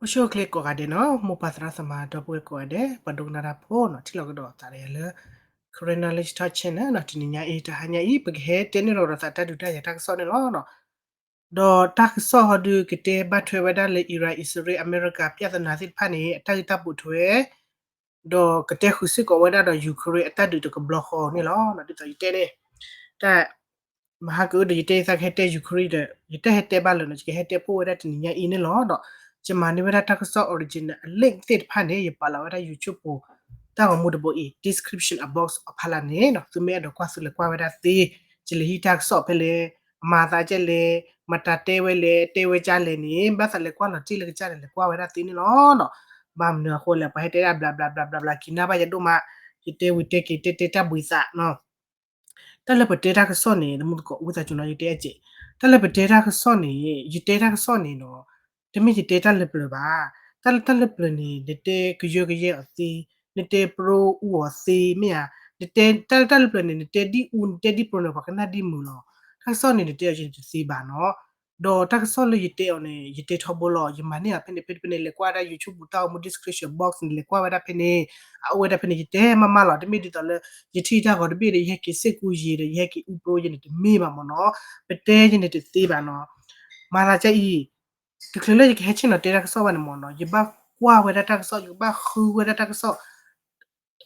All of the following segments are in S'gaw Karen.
အိၣ်ဆူၣ်အိၣ်ချ့ကိးဂၤဒဲးနီၤ, မိၢ်ပၢ်သရၣ်သမါဒီပုၢ်ဝဲၢ်ကိးဂၤဒဲး, ပှၤဒိကနၣ်တၢ်ဖိနီၤ, ထံၣ်လိာ်ကဒီးသးဒီးယၤလၢ Karen Knowledge Talk Channel နီၤ, တနံၤညါအံၤ တဟါညါအံၤ ပကဟဲတဲန့ၢ်လိာ်ဒီးသးတၢ်ဒုးတၢ်ယၤတၢ်ကစီၣ်န့ၣ်လီၤ. ဒီးတၢ်ကစီၣ်ဟီဒုးကတဲဘၣ်ထွဲဝဲဒၣ်လၢ Iran အံၣ်စရ့လး အမဲရကၤ ပြဿနာသ့ၣ်တဖၣ်န့ၣ် အတၢ်ဂ့ၢ်တၢ်ပိာ်ထွဲ ဒီးကတဲဃုာ်စ့ၢ်ကီးဝဲဒၣ်ဒီး Ukraine အတၢ်ဒုးတကဘျီဃီန့ၣ်လီၤ. ဒ်သိးယတဲန့ၣ် တၢ် မဟါကအုဒီး ယတဲယသးကဟဲတဲ Ukraine ဒီး ယတဟဲတဲဘၣ်လၢၤနီၤ, ယကဟဲတဲဖှိၣ်ဝဲဒၣ်တနံၤညါအံၤန့ၣ်လီၤ. ဒီးယမၤန့ၢ်ဝဲဒၣ်တၢ်ကစီၣ် original အ link သ့ၣ်တဖၣ်န့ၣ် ယပာ်လီၤဝဲဒၣ် YouTube ပူၤ တၢ်ဂီၤမူတဘိအံၤ description အ box အဖီလာ်န့ၣ်နီၤ, သုမ့ၢ်အဲၣ်ဒိးကွၢ်သုလဲၤကွၢ်ဝဲဒၣ်သ့, ယလဲၤဟံးတၢ်ကစီၣ်ဖဲလဲၣ်, မၤသးကဲလဲၣ်, မတၤတဲဝဲလဲၣ်, တဲဝဲကဲလဲၣ်န့ၣ် ဘၣ်သးလဲၤကွၢ်လီၤတံၢ်လၢကစၢ်န့ၣ် လဲၤကွၢ်ဝဲဒၣ်သ့န့ၣ်လီၤနီၤ. ဘၣ်မနုၤအဃိလဲၣ်, ပှၤဟဲတဲဒၣ် ဘျးဘျးဘျးဘျးဘျး ကံၤနၢ်ဘၣ်ယဒိၣ်မး, ယတဲဝံၤတဲက့ၤ တဲတဲတၢ်ဘှံးသးနီၤ. တၢ်လၢပတဲတၢ်ကစီၣ်န့ၣ် တမူတကိး ဝံသးစူၤနီၤ ယတဲအစဲး, တၢ်လၢပတဲတၢ်ကစီၣ်န့ၣ် ယတဲတၢ်ကစီၣ်န့ၣ်နီၤ, တမ့ၢ်ယတဲတၢ်လၢပျၢၤဘၣ်. တၢ်လၢတၢ်လၢပျၢၤန့ၣ် နတဲကယၢကယဲအီၤသ့, နတဲပရိအူအီၤသ့, မ့ၢ်ဧါ, နတဲတၢ်လၢတၢ်လၢပျၢၤန့ၣ် နတဲဒ်အူ နတဲဒ်ပရိန့ၣ် ပှၤကနၣ်ဒ်မုာ်လီၤ. တၢ်ကစီၣ်န့ၣ် နတဲအီၤယတသ့ဘၣ်နီၤ. ဒီးတၢ်ကစီၣ်လၢယတဲအီၤန့ၣ် ယတဲထီဘိလီၤ, ယမၤန့ၢ်အီၤဖဲန့ၣ် ဖဲတဖဲန့ၣ် လဲၤကွၢ်ဝဲဒၣ် YouTube ပူၤ တၢ်ဂီၤမူ description box န့ၣ် လဲၤကွၢ်ဝဲဒၣ်ဖဲန့ၣ်, အအိၣ်ဝဲဒၣ်ဖဲန့ၣ် ယတဲမးမးလီၤ. တမ့ၢ်ဒ်သိးလၢ ယထံၣ်တၢ်ဂီၤတဘ့ၣ်ဒီး ယဟဲက့ၤစ့ၢ်ကူယံၤဒီး ယဟဲက့ၤအူပရိယံၤန့ၣ် တမ့ၢ်ဘၣ်မ့ၢ်နီၤ. ပတဲယန့ၣ်တသ့ဘၣ်နီၤ. မၤသးကဲအံၤ တချုးလၢယကဟဲဆ့ၣ်နီၤတဲတၢ်ကစီၣ်ဘၣ်န့ၣ်မ့ၢ်နီၤ, ယဘၣ်ကွၢ်ဝဲဒၣ်တၢ်ကစီၣ်, ယကဘၣ်ဃုဝဲဒၣ်တၢ်ကစီၣ်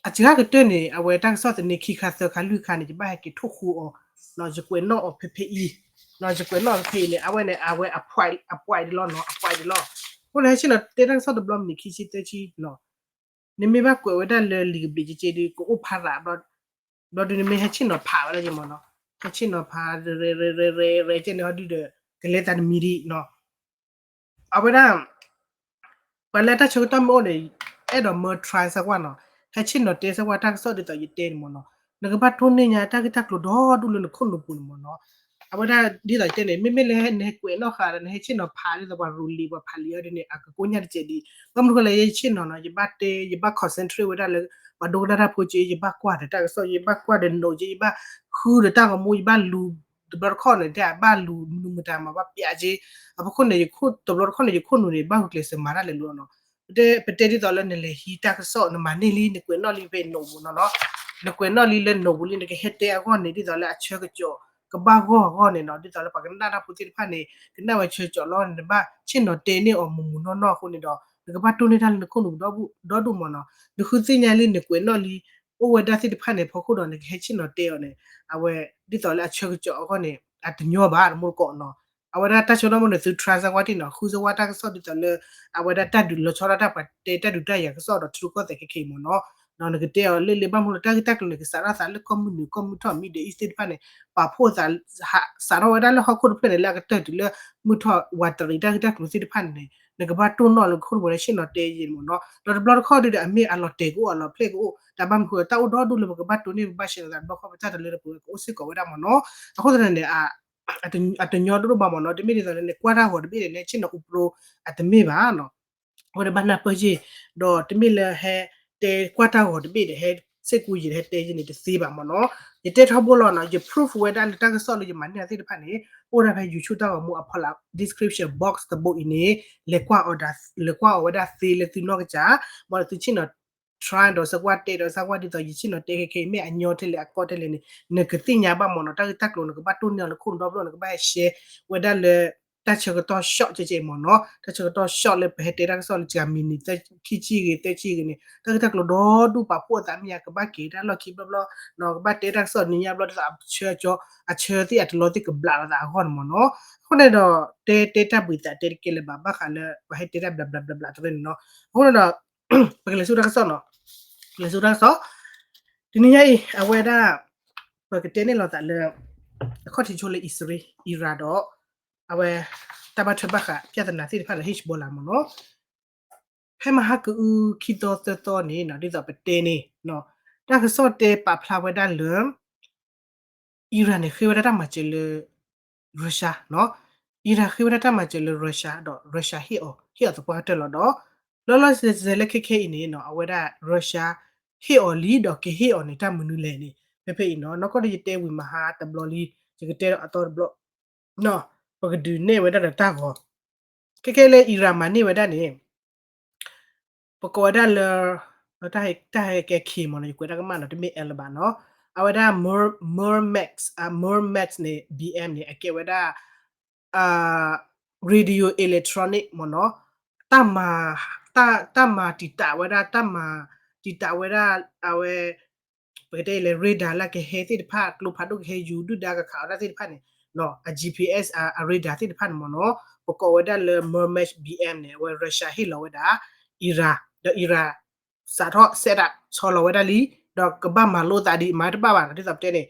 အစှၤကတၢၢ်န့ၣ် အဝဲတၢ်ကစီၣ်သန့ခံခါသၢခါလွံၢ်ခါန့ၣ် ယဘၣ်ဟဲက့ၤထိၣ်ဃူအီၤ, ယကွဲးနီၣ်အီၤဖဲဖဲအံၤ, ယကွဲးနီၣ်အီၤဖဲဖဲအံၤန့ၣ် အဝဲန့ၣ် အဝဲအ point ဒံးလီၤနီၤ, အ point ဒံးလီၤ. အဃိန့ၣ် ဟဲဆ့ၣ်နီၤတဲတၢ်ကစီၣ်တဘျီမံးနံးခံဆံသၢဆံနီၤ, နမ့ၢ်ဘၣ်ကွဲးဝဲဒၣ်လၢလံာ်ကဘျံးကက့ဒီး ကအိၣ်ဖးရးဘျီ, ဘျီဒုးနမ့ၢ်ဟဲဆ့ၣ်နီၤဖးဝဲဒၣ်ယမ့ၢ်နီၤ, ဟဲဆ့ၣ်နီၤဖး ရဲရဲရဲရဲရဲကဲန့ၣ်ဟီဒုဒီး ကလဲၤသးတမံၤဒံးနီၤ. အဝဲဒၣ် ပှၤလၢတၢ်ဆၢကတီၢ်မ့ၢ်အိၣ်န့ၣ် အဲၣ်ဒိးမၢ try စၢကွၢ်နီၤ, ဟဲဆ့ၣ်နီၤတဲစၢကွၢ်တၢ်ကစီၣ်ဒ်သိးယတဲန့ၣ်မ့ၢ်နီၤ, နကဘၣ်တိၢ်န့ၢ်ညါတၢ်ဂ့ၢ်တၢ်ကျိၤဒီဒူၣ်လၢနခိၣ်နူာ်ပူၤန့ၣ်မ့ၢ်နီၤ. အဝဲဒၣ်ဒ်သိးယတဲန့ၣ် မ့မ့ၢ်လၢနဟဲကွဲးနီၣ်ဃာ်ဒီး နဟဲဆ့ၣ်နီၤဖးဒ်သိးပှၤရူးလံၤပှၤဖးလံၤအီၤဒ်န့ၣ် အကကိညၢ်တစဲးဒံး, ဘၣ်မနုၤဃိလဲၣ် ယဆ့ၣ်နီၤနီၤ ယဘၣ်တဲ ယဘၣ် concentrate ဝဲဒၣ်လၢ ပှၤဒိကနၣ်တၢ်ဖိက့ ယဘၣ်ကွၢ်ဒီးတၢ်ကစီၣ် ယဘၣ်ကွၢ်ဒီးနိးက့ ယဘၣ်ဃုဒီးတၢ်ဂီၤမူ ယဘၣ်လူၤ တဘျီတခီ၁ီၣ်န့ၣ် တဲဘၣ်လူၤမနုၤမတၤမး ဘၣ်ပျးက့, အဖီခိၣ်န့ၣ် ယခိၣ်တဘျီတခီၣ်န့ၣ် ယခိၣ်နူာ်န့ၣ် ဘၣ်ဂုာ်ကျဲးစၢးမၤတၢ်လဲၤလူၤအီၤနီၤ. ပတဲ ပတဲဒ်သိးလၢနလဲၤဟံးတၢ်ကစီၣ် နမၤန့ၢ်လံ နကွဲးနီၣ်လံဖဲနိးပူၤနီၤနီၤ, နကွဲးနီၣ်လံလၢနိးပူၤလံ နကဟဲတဲအဂီၢ်န့ၣ် ဒ်သိးလၢအဆၢကစီၣ် ကဘၣ်ဂီၢ်အဂီၢ်န့ၣ်နီၤ, ဒ်သိးလၢပှၤကနၣ်တၢ်ဖိသ့ၣ်တဖၣ်န့ၣ် ကနၣ်ဝဲဆၢကစီၣ်လီၤန့ၣ် နဘၣ်ဆ့ၣ်နီၤတဲန့ၢ်အီၤမုၢ်မုၢ်နီၢ်နီၢ်အဃိန့ၣ်ဒီး နကဘၣ်တိၢ်န့ၢ်တၢ်လၢနခိၣ်နူာ်ဒီဒူၣ်မ့ၢ်နီၤ, နဃုသ့ၣ်ညါလံ နကွဲးနီၣ်လံ အိၣ်ဝဲဒၣ်သ့ၣ်တဖၣ်န့ၣ် ဖီခိၣ်ဒီး နကဟဲဆ့ၣ်နီၤတဲအီၤန့ၣ် အဝဲ ဒ်သိးလၢအဆၢကစီၣ်အဂီၢ်န့ၣ် အတညီဘၣ် တမူတကိးနီၤ. အဝဲဒၣ်တၢ်ဆၢကတီၢ်မ့ၢ်န့ၣ် သု try စၢကွၢ်တ့ၢ်နီၤ, ဃုစၢကွၢ်တၢ်ကစီၣ်ဒ်သိးလၢ အဝဲဒၣ်တၢ်ဒုးလီၤဆီဒၣ်တၢ် ပှၤတဲတၢ်ဒုးတၢ်ယၤကစီၣ်ဒီး ထံရူၢ်ကီၢ်သဲးခဲခဲအံၤမ့ၢ်နီၤ, ဒီးနကတဲအီၤလၢလၢ ဘၣ်မနုၤလၢတၢ်ဂ့ၢ်တၢ်ကျိၤန့ၣ် ကစးထီၣ်သးလၢကီၢ်မုၢ်နုာ် ကီၢ်မုၢ်ထီၣ် Middle East သ့ၣ်တဖၣ်န့ၣ် ပာ်ဖှိၣ်သး စးထီၣ်ဝဲဒၣ်လၢဟီၣ်ခိၣ်တဖျၢၣ်န့ၣ် လၢအကတၢၢ်တုၤလၢ မုၢ်ထီၣ်ဝးတရံး တၢ်ဂ့ၢ်တၢ်ကျိၤသ့ၣ်တဖၣ်န့ၣ် နကဘၣ်တိၢ်နီၣ်လၢနခိၣ်နူာ်ပူၤန့ၣ် ဆ့ၣ်နီၤတဲယဲန့ၣ်မ့ၢ်နီၤ, ဒီးတဘျီတခီၣ်ဒုဒီး အမ့ၢ်အလီၤတဲာ်ကအိၣ် အလီၤဖျဲၣ်ကအိၣ် တၢ်ဘၣ်မနုၤဃိ တၢ်အိၣ်ဒီဒူၣ်လၢပကဘၣ်တိၢ်န့ၢ် ပဘၣ်ဆဲးလီၤသးတဘျီဃီ ပတၢ်တလၢတပှဲၤဝဲ ကအိၣ်စ့ၢ်ကီးဝဲဒၣ်မ့ၢ်နီၤ. အဃိသတးန့ၣ် အတညီဒိၣ်ဒိၣ်ဘၣ်မ့ၢ်နီၤ, တမ့ၢ်ဒ်သိးလၢနကွၢ်တၢ်ဂီၤတဘ့ၣ်န့ၣ် နဟဲဆ့ၣ်နီၤအူပြိ အတမ့ၢ်ဘၣ်နီၤ. အဃိန့ၣ်ဘၣ်နၢ်ပၢၢ်ယ့ၢ်, ဒီးတမ့ၢ်လၢဟဲတဲကွၢ်တၢ်ဂီၤတဘ့ၣ်ဒီး ဟဲစ့ၢ်ကူယံာ်ဒီး ဟဲတဲယဲန့ၣ်တသ့ဘၣ်မ့ၢ်နီၤ. ယတဲထီဘိလီၤနီၤ, ယ proof ဝဲဒၣ်လၢတၢ်ကစီၣ်လၢယမၤန့ၢ်အီၤသ့ၣ်တဖၣ်န့ၣ် အိၣ်ဒၣ်ဖဲ YouTube တၢ်ဂီၤမူအဖီလာ် description box တဘိအံၤန့ၣ် လဲၤကွၢ်အီၤဒၣ်, လဲၤကွၢ်အီၤဝဲဒၣ်သ့လၢသုနီၢ်ကစၢ်, မ်သုဆ့ၣ်နီၤ try ဒီးစၢကွၢ်တဲဒီးစၢကွၢ်ဒ်သိး ယဆ့ၣ်နီၤတဲခဲခဲအံၤ မ့ၢ်အညီထဲလဲၣ် အကီထဲလဲၣ်န့ၣ် နကသ့ၣ်ညါဘၣ်မ့ၢ်နီၤ. တၢ်ဂ့ၢ်တၢ်ကျိၤ နကဘၣ်တိၢ်န့ၢ်အီၤလၢခိၣ်နူာ်ဒီဖျၢၣ် နကဘၣ်ဟဲ share ဝဲဒၣ်လၢ တၢ်ဆၢကတီၢ် short ကဲကဲမ့ၢ်နီၤ. တၢ်ဆၢကတီၢ် short လၢပဟဲတဲတၢ်ကစီၣ်လၢ တဂၤမံးနံး ခံဆံဂ့ၤ သၢဆံဂ့ၤန့ၣ် တၢ်ဂ့ၢ်တၢ်ကျိၤဒီဒူၣ် ပာ်ဖှိၣ်အသးမ့ၢ်ဧါ, ကဘၣ်က့ၤတၢ်လီၢ်ခံဘျီဘျီနီၤ, ကဘၣ်တဲတၢ်ကစီၣ်နံၤညါဘျီ ဒ်သိးအဆၢကၠီ အဆၢသ့ၣ်အတလီသ့ၣ် ကဘျးလီၤသးအဂီၢ်န့ၣ်မ့ၢ်နီၤ. အဃိန့ၣ်ဒီး တဲတဲတၢ်ဘှံးသး တဲတကဲလၢၤဘၣ် ဘၣ်ဃးလၢ ပှၤဟဲတဲတၢ်ဘျးဘျးဘျးဘျးတရၢန့ၣ်နီၤ. အဃိန့ၣ်ဒီး ပကလဲၤဆူတၢ်ကစီၣ်နီၤ, လဲၤဆူတၢ်ကစီၣ်, တနံၤညါအံၤ အဝဲဒၣ် ပကတဲန့ၢ်လိာ်သးလၢ အခီၣ်ထံးဆိလၢအံၣ်စရ့လး Iran ဒီး အဝဲ တၢ်ဘၣ်ထွဲဘၣ်ဃး ပြဿနာ သ့ၣ်တဖၣ်လၢ Hezbollah မ့ၢ်နီၤ. ဖဲမဟါကအု ခံသီသၢသီန့ၣ်နီၤ ဒ်သိးပတဲန့ၣ် တၢ်ကစီၣ်တဲပာ်ဖျါဝဲဒၣ်လၢ Iran န့ၣ် ဃ့ဝဲဒၣ်တၢ်မၤစၢၤလၢ Russia နီၤ. Iran ဃ့ဝဲဒၣ်တၢ်မၤစၢၤလၢ Russia ဒီး Russia ဟ့ၣ်အီၤ ဟ့ၣ်အီၤသပှၢ်ကတၢၢ်လီၤဒီး လီၤလီၤဆဲးဆဲးလၢခဲခဲအံၤန့ၣ်နီၤ အဝဲဒၣ် Russia ဟ့ၣ်အီၤလံဒီးကဟ့ၣ်အီၤန့ၣ် တၢ်မနုၤလဲၣ်န့ၣ် ဖဲဖဲအံၤနီၤ. နီၢ်ကီၢ်ဒီးယတဲဝံၤမဟါတဘျီလံ ယကတဲဒီးအသီတဘျီ ပကဒုးနဲၣ်ဝဲဒၣ်ဒီးတၢ်ဂီၤ ခဲခဲလၢ Iran မၤန့ၢ်ဝဲဒၣ်န့ၣ် ပကိးဝဲဒၣ်လၢ တၢ်ဟဲကဲ K မ့ၢ်နီၤ, ယကွဲးတၢ်ကမၣ်နီၤ, တမ့ၢ် L ဘၣ်နီၤ. အဝဲဒၣ် Mur-, Murmex, အ Murmex န့ၣ် B M န့ၣ် အကဲဝဲဒၣ် radio electronic မ့ၢ်နီၤ, တၢ်မၤ, တၢ်, တၢ်မၤတံာ်တာ်ဝဲဒၣ်, တၢ်မၤတံာ်တာ်ဝဲဒၣ် အဝဲ ပကတဲလဲၣ် radar လၢကဟဲသ့ၣ်တဖၣ်, ကျိဖးဒိၣ်ကဟဲယူၤဒုၣ်ဒါကခးအီၣ်တၢ်သ့ၣ်တဖၣ်န့ၣ်, အ G P S အ အ radar သ့ၣ်တဖၣ်န့ၣ်မ့ၢ်နီၤ, ပကိးဝဲဒၣ်လၢ Murmex B M န့ၣ် အဝဲ Russia ဟ့ၣ်လီၤဝဲဒၣ် Iran, ဒီး Iran စးထီၣ် set up ဆီလီၤဝဲဒၣ်လံ, ဒီးကဘၣ်မၤလိသးဒံး မၤတဘၣ်ဘၣ်နီၤ ဒ်သိးပတဲန့ၣ်,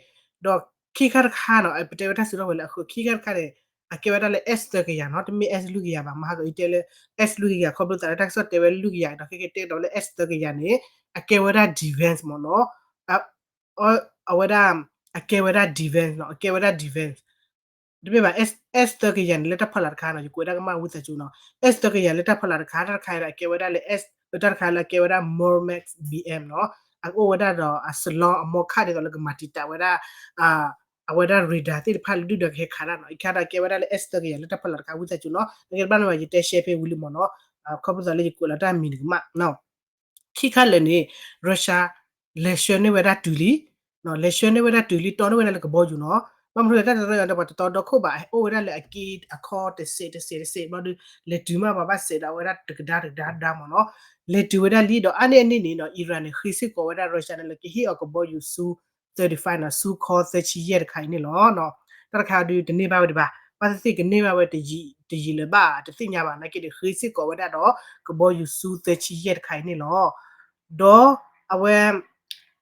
ဒီးခံခါတခါနီၤ ပတဲဝဲတၢ်စုထီၣ်ဝဲလၢအဃၢ ခံခါတခါန့ၣ် အကဲဝဲဒၣ်လၢ S သၢကယၤနီၤ, တမ့ၢ် S လွံၢ်ကယၤဘၣ်, မဟါကအံၤတဲလၢ S လွံၢ်ကယၤ ခီဖျိသးလၢတၢ်ကစီၣ်တဲဝဲလွံၢ်ကယၤဒီး ခဲကဲတဲကဒီးလၢ S သၢကယၤန့ၣ် အကဲဝဲဒၣ် defense မ့ၢ်နီၤ, အဝဲဒၣ် အကဲဝဲဒၣ် defense နီၤ, အကဲဝဲဒၣ် defense တမ့ၢ်ဘၣ် S, S သၢကယၤန့ၣ် လၢတၢ်ဖီလာ်တခါနီၤ, ယကွဲးတၢ်ကမၣ်ဝံသးစူၤနီၤ, S သၢကယၤလၢတၢ်ဖီလာ်တခါ တၢ်တခါဒီးအကဲဝဲဒၣ်လၢ S, တၢ်တခါလၢအကဲဝဲဒၣ် Murmex B M နီၤ, အအိၣ်ဝဲဒၣ်ဒီးအစလီအမီခၣ်ဒ်သိးလၢကမၤတံာ်တာ်ဝဲဒၣ် အဝဲဒၣ် radar သ့ၣ်တဖၣ်လၢဒုၣ်ဒါကဟဲခးတၢ်နီၤ, အံၤခါဒီးအကဲဝဲဒၣ်လၢ S သၢကယၤလၢတၢ်ဖီလာ်တခါဝံသးစူၤနီၤ, နကဲတဘၣ်န့ၣ်ဘၣ် ယတဲရှဲဖဲဝံၤလံမ့ၢ်နီၤ, ခီဖျိသးလၢယကွဲးလီၤတၢ်မံၤန့ၣ်ကမၣ် ခံခါလၢာ်န့ၣ် Russia လဲၤဆှၢန့ၢ်ဝဲဒၣ်တုၤလံ, လဲၤဆှၢန့ၢ်ဝဲဒၣ်တုၤလံ တီန့ၢ်ဝဲဒၣ်လၢကဘီယူၤနီၤ, ဘၣ်မနုၤလၢတၢ်တရၢအံၤဒီးပှၤတတီဒီခိၣ်ဘၣ် အိၣ်ဝဲဒၣ်လၢအက့အခီတစဲးတစဲးတစဲးဘျီဒီး လဲၤတုၤမးပှၤဘၣ်စဲးဒီးအဝဲဒၣ်တကဒါတကဒါဒါမ့ၢ်နီၤ, လဲၤတုၤဝဲဒၣ်လံဒီးအါန့ၢ်အန့ၣ်န့ၣ်နီၤ Iran န့ၣ် ဃ့စ့ၢ်ကီးဝဲဒၣ် Russia န့ၣ်လၢကဟ့ၣ်အီၤကဘီယူၤ Su thirty-five နီၤ, Su ခီသၢဆံယဲၢ်တခါအံၤန့ၣ်လီၤ. တၢ်တခါဒုးတန့ၢ်ဘၣ်ဝဲဒံးဘၣ်, ဘၣ်သ့ၣ်သ့ၣ်ကန့ၢ်ဘၣ်ဝဲတယံာ်လၢၤဘၣ် တသ့ၣ်ညါဘၣ် နာ်က့ဒီး ဃ့စ့ၢ်ကီးဝဲဒၣ်ဒီး ကဘီယူၤ Su သၢဆံယဲၢ်တခါအံၤန့ၣ်လီၤ. ဒီးအဝဲ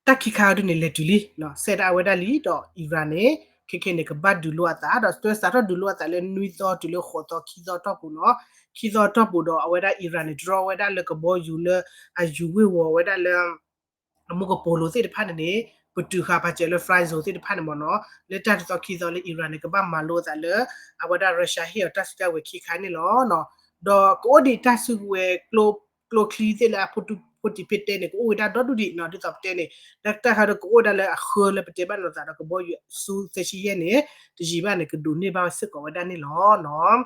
တၢ်ခံခါဒုးန့ၣ် လဲၤတုၤလံ, set up ဝဲဒၣ်လံဒီး Iran န့ၣ် ခဲခဲန့ၣ် ကဘၣ်ဒုးလိအသး ဒီးစးထီၣ်ဒုးလိအသးလၢနွံသီတုၤလၢဃိးသီ ခံသီတီၢ်ပူၤနီၤ, ခံသီတီၢ်ပူၤဒီး အဝဲဒၣ် Iran န့ၣ် draw ဝဲဒၣ်လၢကဘီယူၤလၢအယူၤဝ့ၤဝီၤဝဲဒၣ်လၢ အမူကပိာ်လိၤသ့ၣ်တဖၣ်န့ၣ်န့ၣ် ပတုာ်ဃာ်ပာ်စၢၤလၢ fly zone သ့ၣ်တဖၣ်န့ၣ်မ့ၢ်နီၤ, လၢတၢ်တသီခံသီလၢ Iran န့ၣ် ကဘၣ်မၤလိအသးလၢ အဝဲဒၣ် Russia ဟ့ၣ်အီၤတၢ်စုတၢ်ဝဲၤခံခါန့ၣ်လီၤ. ဒီးကအိၣ်ဒံးတၢ်စုကဝဲၤ ကျိချံသ့ၣ်လၢအဖိတဖုဖိတံၤဖဲတဲန့ၣ် ကအိၣ်ဝဲဒၣ်ဒီဒူၣ်ဒံးနီၤ, ဒ်သိးပတဲန့ၣ် တၢ်တခါဒီး ကအိၣ်ဝဲဒၣ်လၢအဃၢလၢပတဲဘၣ်လိာ်သးဒီး ကဘီယူၤ Su သၢဆံယဲၢ်န့ၣ် တယံာ်ဘၣ်န့ၣ် ကဒိးန့ၢ်ဘၣ်ဝဲစ့ၢ်ကီးဝဲဒၣ်န့ၣ်လီၤနီၤ.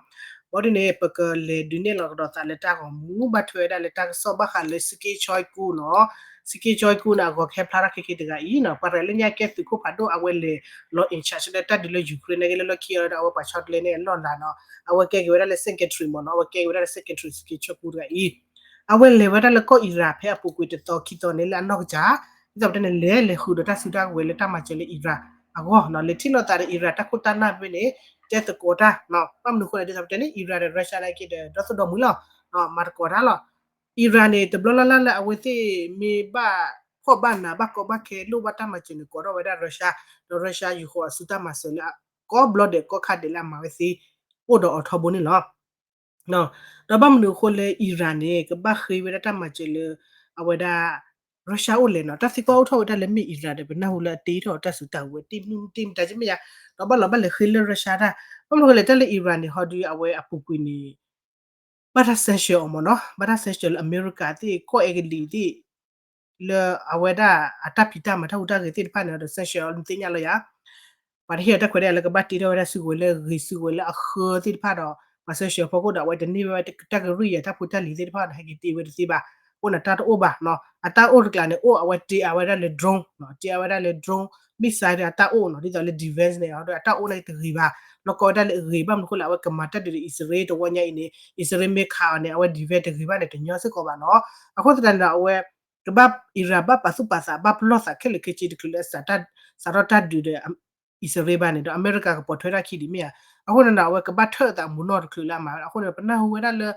ဘၣ်ဒ်န့ၣ် ပကလဲၤဒုးနဲၣ်လီၤကဒီးသးလၢတၢ်ဂီၤမူ ဘၣ်ထွဲဝဲဒၣ်လၢတၢ်ကစီၣ်ဘၣ်ဃးလၢ Sergei Shoigu နီၤ, Sergei Shoigu န့ၣ် အဂီၤကဟဲဖျါထီၣ်ခဲက့တဂၤအံၤနီၤ, ပှၤရဲၣ်လၢညါကဲသုးခိၣ်ဖးဒိၣ် အဝဲလဲၤလီၤ in charge လၢတၢ်ဒုးလၢ Ukraine နာ်က့လၢလီၢ်ခံအီၤဒီး အဝဲပှၤဆီတလဲန့ၣ်အလီၢ်လၤနီၤ, အဝဲကဲက့ၤဝဲဒၣ်လၢ secretary မ့ၢ်နီၤ, အဝဲကဲက့ၤဝဲဒၣ်လၢ secretary Sergei Shoigu တဂၤအံၤ အဝဲလဲၤဝဲဒၣ်လၢကီၢ် Iran ဖဲအပူၤကွံာ်တသီခံသီန့ၣ်လၢအနီၢ်ကစၢ်, ဒ်သိးပတဲန့ၣ် လဲၤလဲၤဃုာ်ဒီးတၢ်စုတၢ်ကဝဲၤလၢတၢ်မၤစၢၤလၢ Iran အဂီၢ်နီၤ, လဲၤထံၣ်လိာ်သးဒီး Iran တၢ်ခိၣ်တၢ်နၢ်ဖဲန့ၣ် တဲသကိးတၢ်, ဘၣ်မနုၤအဃိလဲၣ် ဒ်သိးပတဲန့ၣ် Iran ဒီး Russia နာ်က့ဒီး ဒီသဒိၣ်မုၢ်လီၤ, မၤသကိးတၢ်လီၤ. Iran န့ၣ် တဘျီလၢ်လၢ်လၢအဝဲသ့ၣ်မ့ၢ်ဘၣ်ဖှီၣ်ဘၣ်နးဘၣ်ကီဘၣ်ခဲလိၣ်ဘၣ်တၢ်မၤစၢၤန့ၣ် ကိးထီၣ်ဝဲဒၣ် Russia, ဒီး Russia ယူာ်ဃီၤအစုတၢ်မၤစၢၤလၢ ကိးဘျီဒဲးကိးခါဒဲးလၢအမၤဝဲသ့ အိၣ်ဒီးအီၤထီဘိန့ၣ်လီၤ. ဒီးဘၣ်မနုၤအဃိလၢ Iran န့ၣ် ကဘၣ်ဃ့ဝဲဒၣ်တၢ်မၤစၢၤလၢ အဝဲဒၣ် Russia အိၣ်လဲၣ်နီၤ, တၢ်သံကွၢ်အိၣ်ထီၣ်ဝဲဒၣ်လၢမ့ၢ် Iran ဒီး ပနၢ်ဟူလၢအတ့ထီၣ်တၢ်စုတၢ်ဝဲၤ တမ့ၢ်တၢ်ကမ့ၢ်ယါ, ဒီးဘၣ်လီၤဘၣ်လဲၤဃ့လၢ Russia တၢ်, ဘၣ်မနုၤအဃိလဲၣ် တၢ်လၢ Iran န့ၣ် ဟီဒုးအဝဲအပူၤကွံာ်န့ၣ် ဘၣ်တၢ် sanction အီၤမ့ၢ်နီၤ, ဘၣ်တၢ် sanction လၢအမဲရကၤသ့ၣ် ကီၢ်အဲကလံးသ့ၣ် လၢအဝဲဒၣ်အတၢ်ဖံးတၢ်မၤတၢ်ဟူးတၢ်ဂဲၤသ့ၣ်တဖၣ်န့ၣ်ဒီး sanction အီၤလၢသ့ၣ်ညါလီၤယၤ, ပှၤတဟ့ၣ်အီၤတၢ်ခွဲးတၢ်ယာ်လၢကဘၣ်တ့ထီၣ်ဝဲဒၣ်စုကဝဲၤလၢအဃၢသ့ၣ်တဖၣ်ဒီး ပှၤ sanction အီၤဖီခိၣ်ဒီး အဝဲတန့ၢ်ဝဲတၢ်ကရံၣ်ယါတၢ်ဖိတၢ်လံၤသ့ၣ်တဖၣ်ဒီး ဟဲက့ၤတ့ဝဲတသ့ဘၣ်, အိၣ်န့ၣ်တၢ်တအိၣ်ဘၣ်နီၤ, အတၢ်အိၣ်တကျးန့ၣ် အိၣ်အဝဲတ့အဝဲဒၣ်လၢ drone နီၤ, တ့အဝဲဒၣ်လၢ drone missile ဒီးအတၢ်အိၣ်နီၤ, ဒ်သိးလၢ defense န့ၣ် အတၢ်အိၣ်န့ၣ်တဂ့ၤဘၣ်, လီၢ်ကီဝဲဒၣ်လၢအဂ့ၤ ဘၣ်မနုၤအဃိလဲၣ် အဝဲကမၤတၢ်ဒုးဒီးအံၣ်စရ့လးတဝီညါအံၤန့ၣ် အံၣ်စရ့လးမ့ၢ်ခးအီၤန့ၣ် အဝဲ defense တဂ့ၤဘၣ်န့ၣ် တညီစ့ၢ်ကီးဘၣ်နီၤ, အဃိသတးန့ၣ်ဒီး အဝဲ ကဘၣ် Iran ဘၣ်ပာ်သူၣ်ပာ်သး ဘၣ်ပလီၢ်သးခဲလၢာ်ခဲဆ့တချုးလၢ စးထီၣ်တၢ်ဒုးဒီး အံၣ်စရ့လးဘၣ်န့ၣ်ဒီး အမဲရကၤကပိာ်ထွဲတၢ်ခံဒံးမ့ၢ်ဧါ, အဃိန့ၣ်ဒီး အဝဲကဘၣ်ထၢၣ်အသးမူနီၢ်တချုးလၢအမၤဝဲဒၣ်, အဃိန့ၣ် ပနၢ်ဟူဝဲဒၣ်လၢ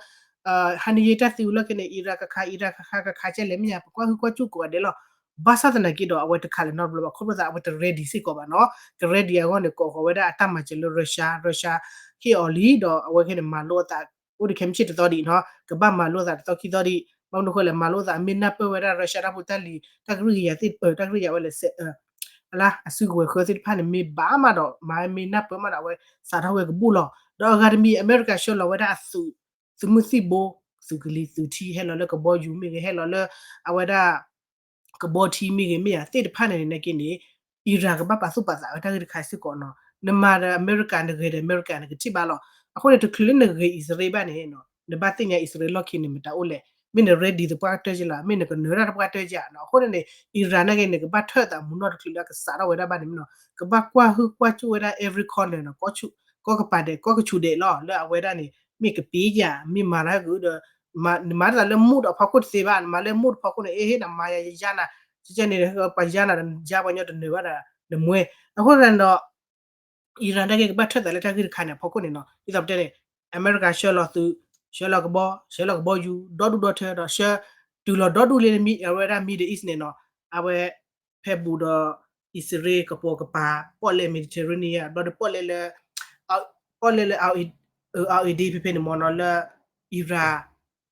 ဟါနံၤယဲတၢ်သံဝံၤလီၢ်ခံန့ၣ် Iran ကခး Iran ကခး ကခးကဲလဲၣ်မ့ၢ်ဧါ, ပကွၢ်ဟုကွၢ်စူၣ်ကိးဂၤဒဲးလီၤ, ဘၣ်ဆၣ်သနာ်က့ဒီး အဝဲတခးလၢၤနီတဘျီဘၣ်, ခီဖျိသး အဝဲတ ready စ့ၢ်ကီးဘၣ်နီၤ, တ ready အဂီၢ်န့ၣ် ကိးဃီၤဝဲဒၣ်အတၢ်မၤစၢၤလၢ Russia, Russia ဟ့ၣ်အီၤလံဒီး အဝဲခဲန့ၣ် မၤလိအသး အိၣ်ဒံးခဲမုၢ်ဆ့ၣ်တသီဒံးနီၤ, ကဘၣ်မၤလိအသးတသီခံသီဒံး, ဘၣ်မနုၤအဃိလဲၣ် မၤလိအသး မ့ၢ်နၢ်ပၢၢ်ဝဲဒၣ် Russia တၢ်ဖိတၢ်လံၤ တၢ်ကရံၣ်ကယၤသ့ၣ်, တၢ်ကရံၣ်ကယၤဝဲလဲၣ် အလါ အစုကဝဲၤဃၢသ့ၣ်တဖၣ်န့ၣ် မ့ၢ်ဘၣ်မးဒီး မၤမ့ၢ်နၢ်ပၢၢ်မးဒီး အဝဲစးထီၣ်ဝဲကဘူၣ်လီၤ, ဒီးအဂၤတမံၤ အမဲရကၤဆှၢလီၤဝဲဒၣ်အသုး သုးမုၢ်သံၣ်ဘိ, သုးကလံၤသုးထံ ဟဲလီၤလၢကဘီယူၤမ့ၢ်ဂ့ၤ ဟဲလီၤလၢ အဝဲဒၣ် ကဘီထံမ့ၢ်ဂ့ၤမ့ၢ်ဧါ သ့ၣ်တဖၣ်န့ၣ်န့ၣ်နာ်က့န့ၣ် Iran ကဘၣ်ပာ်သူၣ်ပာ်သးဝဲတၢ်ဂ့ၢ်တခါစ့ၢ်ကီးနီၤ, နမၤဒီးအမဲရကၤ နဂဲၤဒီးအမဲရကၤ နကထံၣ်ဘၣ်လီၤ, အဃိန့ၣ် တချုးလၢနဂဲၤအံၣ်စရ့လးဘၣ်န့ၣ် နဘၣ်သ့ၣ်ညါအံၣ်စရ့လးလီၢ်ခံန့ၣ် မတၤအိၣ်လဲၣ်, မ့ၢ်န ready သပှၢ်ကတၢၢ်က့လီၤ, မ့ၢ်နကနၢၤတၢ်သပှၢ်ကတၢၢ်က့နီၤ. အဃိန့ၣ်န့ၣ် Iran နာ်က့န့ၣ် ကဘၣ်ထၢၣ်သးမူနီၣ်တချုးလၢကစးထီၣ်ဝဲဒၣ်ဘၣ်န့ၣ်မ့ၢ်နီၤ, ကဘၣ်ကွၢ်ဟုၣ်ကွၢ်စူၣ်ဝဲဒၣ် every corner နီၤ, ကီၢ်ကပၤဒဲး ကီၢ်ကဆူးဒဲးလီၤ လၢအဝဲဒၣ်န့ၣ် မ့ၢ်ကပ့ၤယၤ မ့ၢ်မၤတၢ်ဂ့ၤဒီး နမၤတၢ်လၢမူးဒီးဖီခိၣ်တသ့ဘၣ်, နမၤလၢမူးဒီးဖီခိၣ်န့ၣ် အ့ဟ့ၣ် နမၤယၤယယါနၤ, ကကဲန့ၣ် ပှၤယါနၤဒီးယါ ပှၤကညီတနၢၤဘၣ်ဒီးနမှဲ. အဃိသတးန့ၣ်ဒီး Iran နာ်က့ကဘၣ်ထၢၣ်သးလၢတၢ်ဂ့ၢ်တခါန့ၣ်အဖီခိၣ်န့ၣ်နီၤ, ဒ်သိးပတဲန့ၣ် အမဲရကၤဆှၢလီၤသုး, ဆှၢလီၤကဘီ, ဆှၢလီၤကဘီယူၤ ဒီဒူၣ်ဒီထၢဒီးဆှၢ တုၤလီၤဒီဒူၣ်လၢ အဝဲဒၣ် Middle East န့ၣ်နီၤ, အဝဲ ဖဲဘူးဒီး အံၣ်စရ့လးကပိာ်ကပၤ ပီၣ်လဲၣ် Mediterranean ဘျီဒီးပီၣ်လဲၣ်လၢ ပီၣ်လဲၣ်လၢ အအ့ဒ့ ဖဲဖဲန့ၣ်မ့ၢ်နီၤ လၢ Iran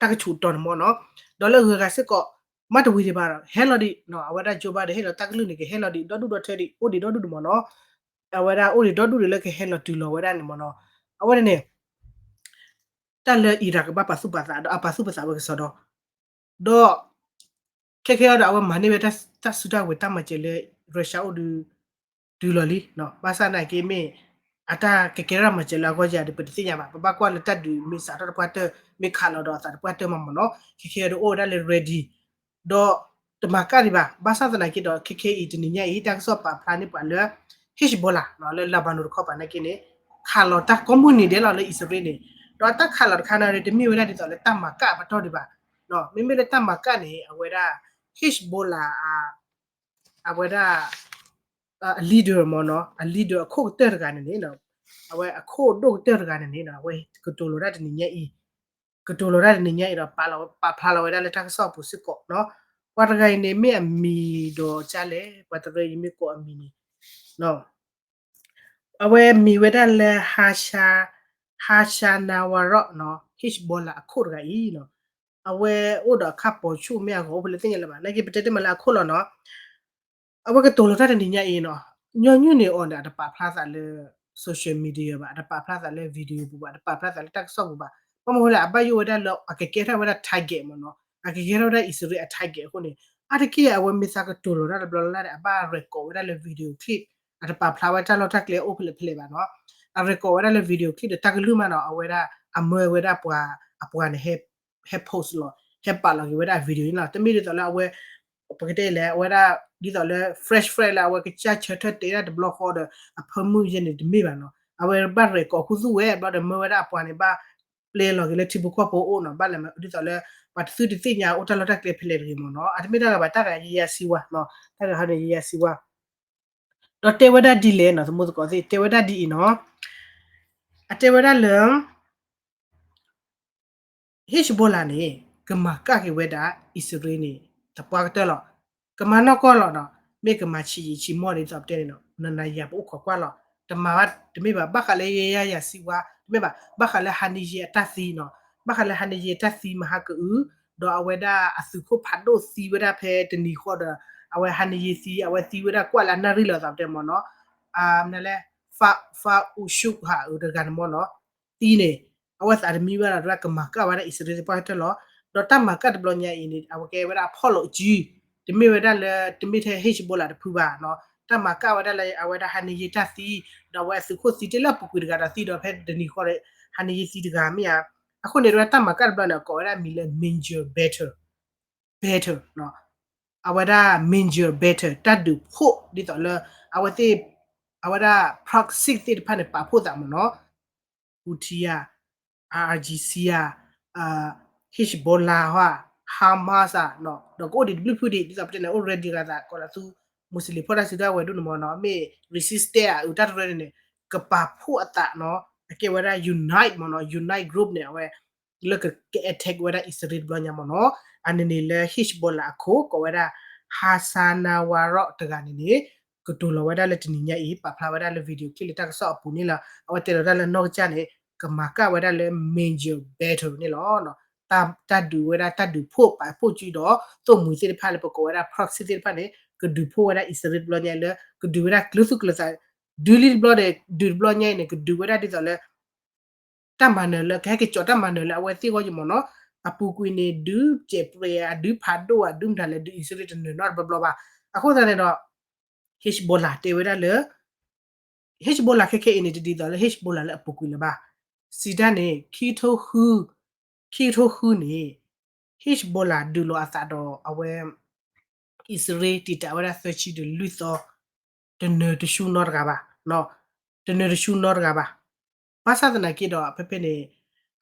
တၢ်ကဆူးတီၤန့ၣ်မ့ၢ်နီၤ, ဒီးလၢဂုၤဂၤစ့ၢ်ကီး မ့ၢ်တဝံၤဒံးဘၣ်ဒီး ဟဲလီၤဒံးနီၤ, အဝဲဒၣ် Joe Biden ဟ့ၣ်လီၤတၢ်ကလုၢ်န့ၣ် ကဟဲလီၤဒံး ဒီဒူၣ်ဒီထၢဒံး အိၣ်ဒံးဒီဒူၣ်ဒံးမ့ၢ်နီၤ, အဝဲဒၣ်အိၣ်ဒံးဒီဒူၣ်ဒံးလၢကဟဲလီၤတုၤလီၤဝဲဒၣ်န့ၣ်မ့ၢ်နီၤ, အဝဲန့ၣ်န့ၣ် တၢ်လၢ Iran ကဘၣ်ပာ်သူၣ်ပာ်သးဒီးအပာ်သူၣ်ပာ်သးဝဲကစီဒီ, ဒီး ခဲခဲအံၤဒီး အဝဲမၤန့ၢ်ဝဲတၢ်စုတၢ်ဝဲၤတၢ်မၤစၢၤလၢ Russia အိၣ်ဒီး တုၤလီၤလံ, ဘၣ်ဆၣ်သနာ်က့မ့ၢ် အတၢ်ကကဲထီၣ်မၤစၢၤလၢအဂီၢ်ယၤဒီး ပတသ့ၣ်ညါဘၣ်, ပဘၣ်ကွၢ်လၢတၢ်ဒုးမ့ၢ်စးထီၣ်တပှၢ်တၢၢ် မ့ၢ်ခးလီၤဒီးအသးတပှၢ်တၢၢ်မးမ့ၢ်နီၤ, ခဲခဲအံၤဒီးအိၣ်ဝဲဒၣ်လၢ ready ဒီးတမၤကၣ်ဒံးဘၣ်, ဘၣ်ဆၣ်သနာ်က့ဒီး ခဲခဲအံၤတနံၤညါအံၤ တၢ်ကစီၣ်ပာ်ဖျါန့ၢ်ပှၤလၢ Hezbollah လၢ Lebanon တခီပၤနာ်က့န့ၣ် ခးလီၤတၢ်ကိးမုၢ်နံၤဒဲးလီၤလၢအံၣ်စရ့လးန့ၣ်, ဒီးတၢ်ခးလီၤတခါန့ၣ် တမ့ၢ်ဝဲဒၣ်ဒ်သိးလၢတၢ်မၤကၣ်အပတီၢ်ဒံးဘၣ်, မ့မ့ၢ်လၢတၢ်မၤကၣ်န့ၣ် အဝဲဒၣ် Hezbollah အဝဲဒၣ် အ leader မ့ၢ်နီၤ, အ leader အခိၣ်ကတၢၢ်တဂၤန့ၣ်န့ၣ်, အဝဲအခိၣ်ဒိၣ်ကတၢၢ်တဂၤန့ၣ်န့ၣ် အဝဲကတိၤလီၤတၢ်တနံၤညါအံၤ, ကတိၤလီၤတၢ်တနံၤညါအံၤဒီး ပာ်ဖျါလီၤဝဲဒၣ်လၢတၢ်ကစီၣ်အပူၤစ့ၢ်ကီးနီၤ, ပှၤတဂၤအံၤန့ၣ်မ့ၢ်အမံၤဒီးကၢ်လဲၣ်, ပှၤတရၢအံၤမ့ၢ်ကိးအမံၤန့ၣ် အဝဲမံၤဝဲဒၣ်လၢ Hasha Hasha Nawaroth နီၤ, Hezbollah အခိၣ်တဂၤအံၤနီၤ, အဝဲအိၣ်ဒီးအခၣ်ပိာ်ဆူၣ်မ့ၢ်အဂီၤအိၣ်ဖဲလဲၣ်သ့ၣ်ညါလၢၤဘၣ်, နာ်က့ပတဲတ့ၢ်မးလၢအခိၣ်လီၤနီၤ, အဝဲကတိၤလီၤတၢ်တနံၤညါအံၤနီၤ, ညီနုၢ်န့ၣ်အီၤန့ၣ် အတပာ်ဖျါသးလၢ social media ဘၣ်, အတပာ်ဖျါသးလၢ video ပူၤဘၣ်, အတပာ်ဖျါသးလၢတၢ်ကစီၣ်ပူၤဘၣ်, ဘၣ်မနုၤလဲၣ် အဘၣ်ယိၣ်ဝဲဒၣ်လၢအကကဲထီၣ်ဝဲဒၣ် target မ့ၢ်နီၤ, အကကဲထီၣ်ဝဲဒၣ်အံၣ်စရ့လးအ target အဃိန့ၣ်, အါတက့ၢ်အဝဲမ့ၢ်သးကတိၤလီၤတၢ်တဘျီလၢ်လၢ်ဒီး အဘၣ် record ဝဲဒၣ်လၢ video clip, အတပာ်ဖျါဝဲတၢ်လီၢ်တၢ်ကျဲအိၣ်ဖဲလဲၣ်ဖဲလဲၣ်ဘၣ်နီၤ, အ record ဝဲဒၣ်လၢ video clip ဒီးတၢ်ကလုၢ်မးနီၤ, အဝဲဒၣ်အမၢဝဲဒၣ်ပှၤ အပှၤန့ၣ် ဟဲ ဟဲ post လီၤ, ဟဲပာ်လီၤက့ၤဝဲဒၣ်အ video န့ၣ်လီၤ, တမ့ၢ်ဒ်သိးလၢအဝဲ ပကတဲလဲၣ် အဝဲဒၣ် ဒ်သိးလၢ fresh fresh လၢအဝဲကစၢ်ဆၢထၢၣ်တဲဒၣ်တဘျီဃီဒီး အဖၢမုၢ်ယဲန့ၣ်တမ့ၢ်ဘၣ်နီၤ, အဝဲဘၣ် record ခူသူၣ်ဝဲ ဘျီဒီးမၢဝဲဒၣ်အပှၤန့ၣ် ဘၣ်ပျဲလီၤက့ၤလၢထံဖိကီၢ်ဖိအအိၣ်နီၤ, ဘၣ်လဲၤမး ဒ်သိးလၢ ပှၤတသုတသ့ၣ်ညါအိၣ်တၢ်လီၢ်တၢ်ကျဲဖဲလဲၣ်တဂ့ၤမ့ၢ်နီၤ, အတမ့ၢ်တၢ်ဂၤဘၣ် တၢ်ဂၤယယၤစံဝါနီၤ, တၢ်ဂၤဟီန့ၣ် ယယၤစံဝါ ဒီးတဲဝဲဒၣ်ဒ်လဲၣ်နီၤ, သမူသကိးသ့ၣ် တဲဝဲဒၣ်ဒ်အံၤနီၤ, အတဲဝဲဒၣ်လၢ Hezbollah န့ၣ် ကမၤကၣ်က့ၤဝဲဒၣ် အံၣ်စရ့လးန့ၣ် သပှၢ်ကတၢၢ်လီၤ. ကမၤနီၢ်ကီၢ်လီၤနီၤ, မ့ၢ်ကမၤဆံးယံာ်ဆံးမီၢ်ဒ်သိးပတဲန့ၣ်နီၤ, နၤနၤယၤပအိၣ်ခိးကွၢ်လီၤ. တမၤဘၣ်တမ့ၢ်ဘၣ်, ဘၣ်ဃးလၢယဲယၤယၤစံဝါ တမ့ၢ်ဘၣ်, ဘၣ်ဃးလၢ Haniyeh အတၢ်သံနီၤ, ဘၣ်ဃးလၢ Haniyeh တၢ်သံမဟါကအုး, ဒီးအဝဲဒၣ်အသုးခိၣ်ဖးဒိၣ်သံဝဲဒၣ်ဖဲတနံၤဃီဒီး အဝဲ Haniyeh သံ, အဝဲသံဝဲဒၣ်ကွၢ်လၢအနၣ်ရံၣ်လီၤသးပတဲမ့ၢ်နီၤ, မနုၤလဲၣ် Fa, Faouzshoukh ဧါ တဂၤန့ၣ်မ့ၢ်နီၤ, သံန့ၣ် အဝဲသးတမံဘၣ်ဒီး ကမၤကၣ်ဝဲဒၣ်အံၣ်စရ့လးသပှၢ်ကတၢၢ်လီၤ. ဒီးတၢ်မၤကၣ်တဘျီညါအံၤန့ၣ် အဝဲကဲဝဲဒၣ်အဖီၣ်လိာ်စု, တမ့ၢ်ဝဲဒၣ်လၢ တမ့ၢ်ထဲ Hezbollah တဖုဘၣ်နီၤ, တၢ်မၤကၣ်ဝဲဒၣ်လၢအဝဲဒၣ် Haniyeh တၢ်သံ, ဒီးအဝဲအသုးခိၣ်သံတ့ၢ်လၢအပူၤကွံာ်တဂၤဒီးသံဒီးဖဲတနံၤဃီဒီး Haniyeh သံတဂၤမ့ၢ်ဧါ. အဃိန့ၣ် တဝဲတၢ်မၤကၣ်တဘျီန့ၣ် အကိးဝဲဒၣ်မံၤလၢ Major Battle, Battle နီၤ, အဝဲဒၣ် Major Battle တၢ်ဒုးဖှိၣ်ဒ်သိးလၢ အဝဲသ့ၣ် အဝဲဒၣ် proxy သ့ၣ်တဖၣ်န့ၣ် ပာ်ဖှိၣ်သးမ့ၢ်နီၤ, Houthi ဧါ, IRGC ဧါ, Hezbollah ဟီ, Hamas ဧါ, ဒီးကအိၣ်ဒံးတဘျုးဖုဒံး ဒ်သိးပတဲန့ၣ် အိၣ် ready ဂၤသး ကိးလၢသူ Muslim ဖိတၢ်စုကဝဲၤဒိၣ်န့ၣ်မ့ၢ်နီၤ, မ့ၢ် resist တၢ်အုးတၢ်တရၢန့ၣ်န့ၣ် ကပာ်ဖှိၣ်အသးနီၤ, အကဲဝဲဒၣ် unite မ့ၢ်နီၤ, unite group န့ၣ် အဝဲ လၢက က attack ဝဲဒၣ်အံၣ်စရ့လးတဘျီညါမ့ၢ်နီၤ, အန့ၣ်န့ၣ်လၢ Hezbollah အခိၣ် ကိးဝဲဒၣ် Hassan Nasrallah တဂၤန့ၣ်န့ၣ် ကတိၤလီၤဝဲဒၣ်လၢတနံၤညါအံၤ ပာ်ဖျါဝဲဒၣ်လၢ video clip လၢတၢ်ကစီၣ်အပူၤန့ၣ်လီၤ. အဝဲတဲလီၤတၢ်လၢနီၢ်ကစၢ်န့ၣ် ကမၤကၣ်ဝဲဒၣ်လၢ major battle န့ၣ်လီၤ. တၢ်ဒုးဝဲဒၣ်တၢ်ဒုးဖှိၣ်ပာ်ဖှိၣ်စုဒီး သိၣ်မှံၤသ့ၣ်တဖၣ်လၢပကိးဝဲဒၣ် proxy သ့ၣ်တဖၣ်န့ၣ် ကဒုးဖှိၣ်ဝဲဒၣ်အံၣ်စရ့လးတဘျီညါလၢ ကဒုးဝဲဒၣ်ကျဲသူၣ်ကျဲသး ဒုးလံတဘျီဒီး ဒုးတဘျီညါအံၤန့ၣ် ကဒုးဝဲဒၣ်ဒ်သိးလၢ တၢ်မၤနၢၤလၢ ကဟဲက့ၤကၠီၤတၢ်မၤနၢၤလၢအဝဲသ့ၣ်အဂီၢ်ယမ့ၢ်နီၤ, အပူၤကွံာ်န့ၣ် ဒုးစဲးပြဲးဧါ ဒုးဖးဒိၣ်ဧါ ဒုးမတၤလဲၣ် ဒုးအံၣ်စရ့လးတနၢၤနီတဘျီဘျီဘၣ်. အဃိသတးန့ၣ်ဒီး Hezbollah တဲဝဲဒၣ်လၢ Hezbollah ခဲခဲအံၤန့ၣ် တဒ်သိးလၢ Hezbollah လၢအပူၤကွံာ်လၢၤဘၣ်. စံးတၢ်န့ၣ် ခံကထိဃု ခံကထိဃုန့ၣ် Hezbollah ဒုးလိာ်အသးဒီးအဝဲ အံၣ်စရ့လးတံာ်တာ်ဝဲဒၣ်သၢဆံဒီးလွံၢ်သီ တနၢၤတဆူနီတဂၤဘၣ်, တနၢၤတဆူနီတဂၤဘၣ်. ဘၣ်ဆၣ်သနာ်က့ဒီး ဖဲဖဲန့ၣ်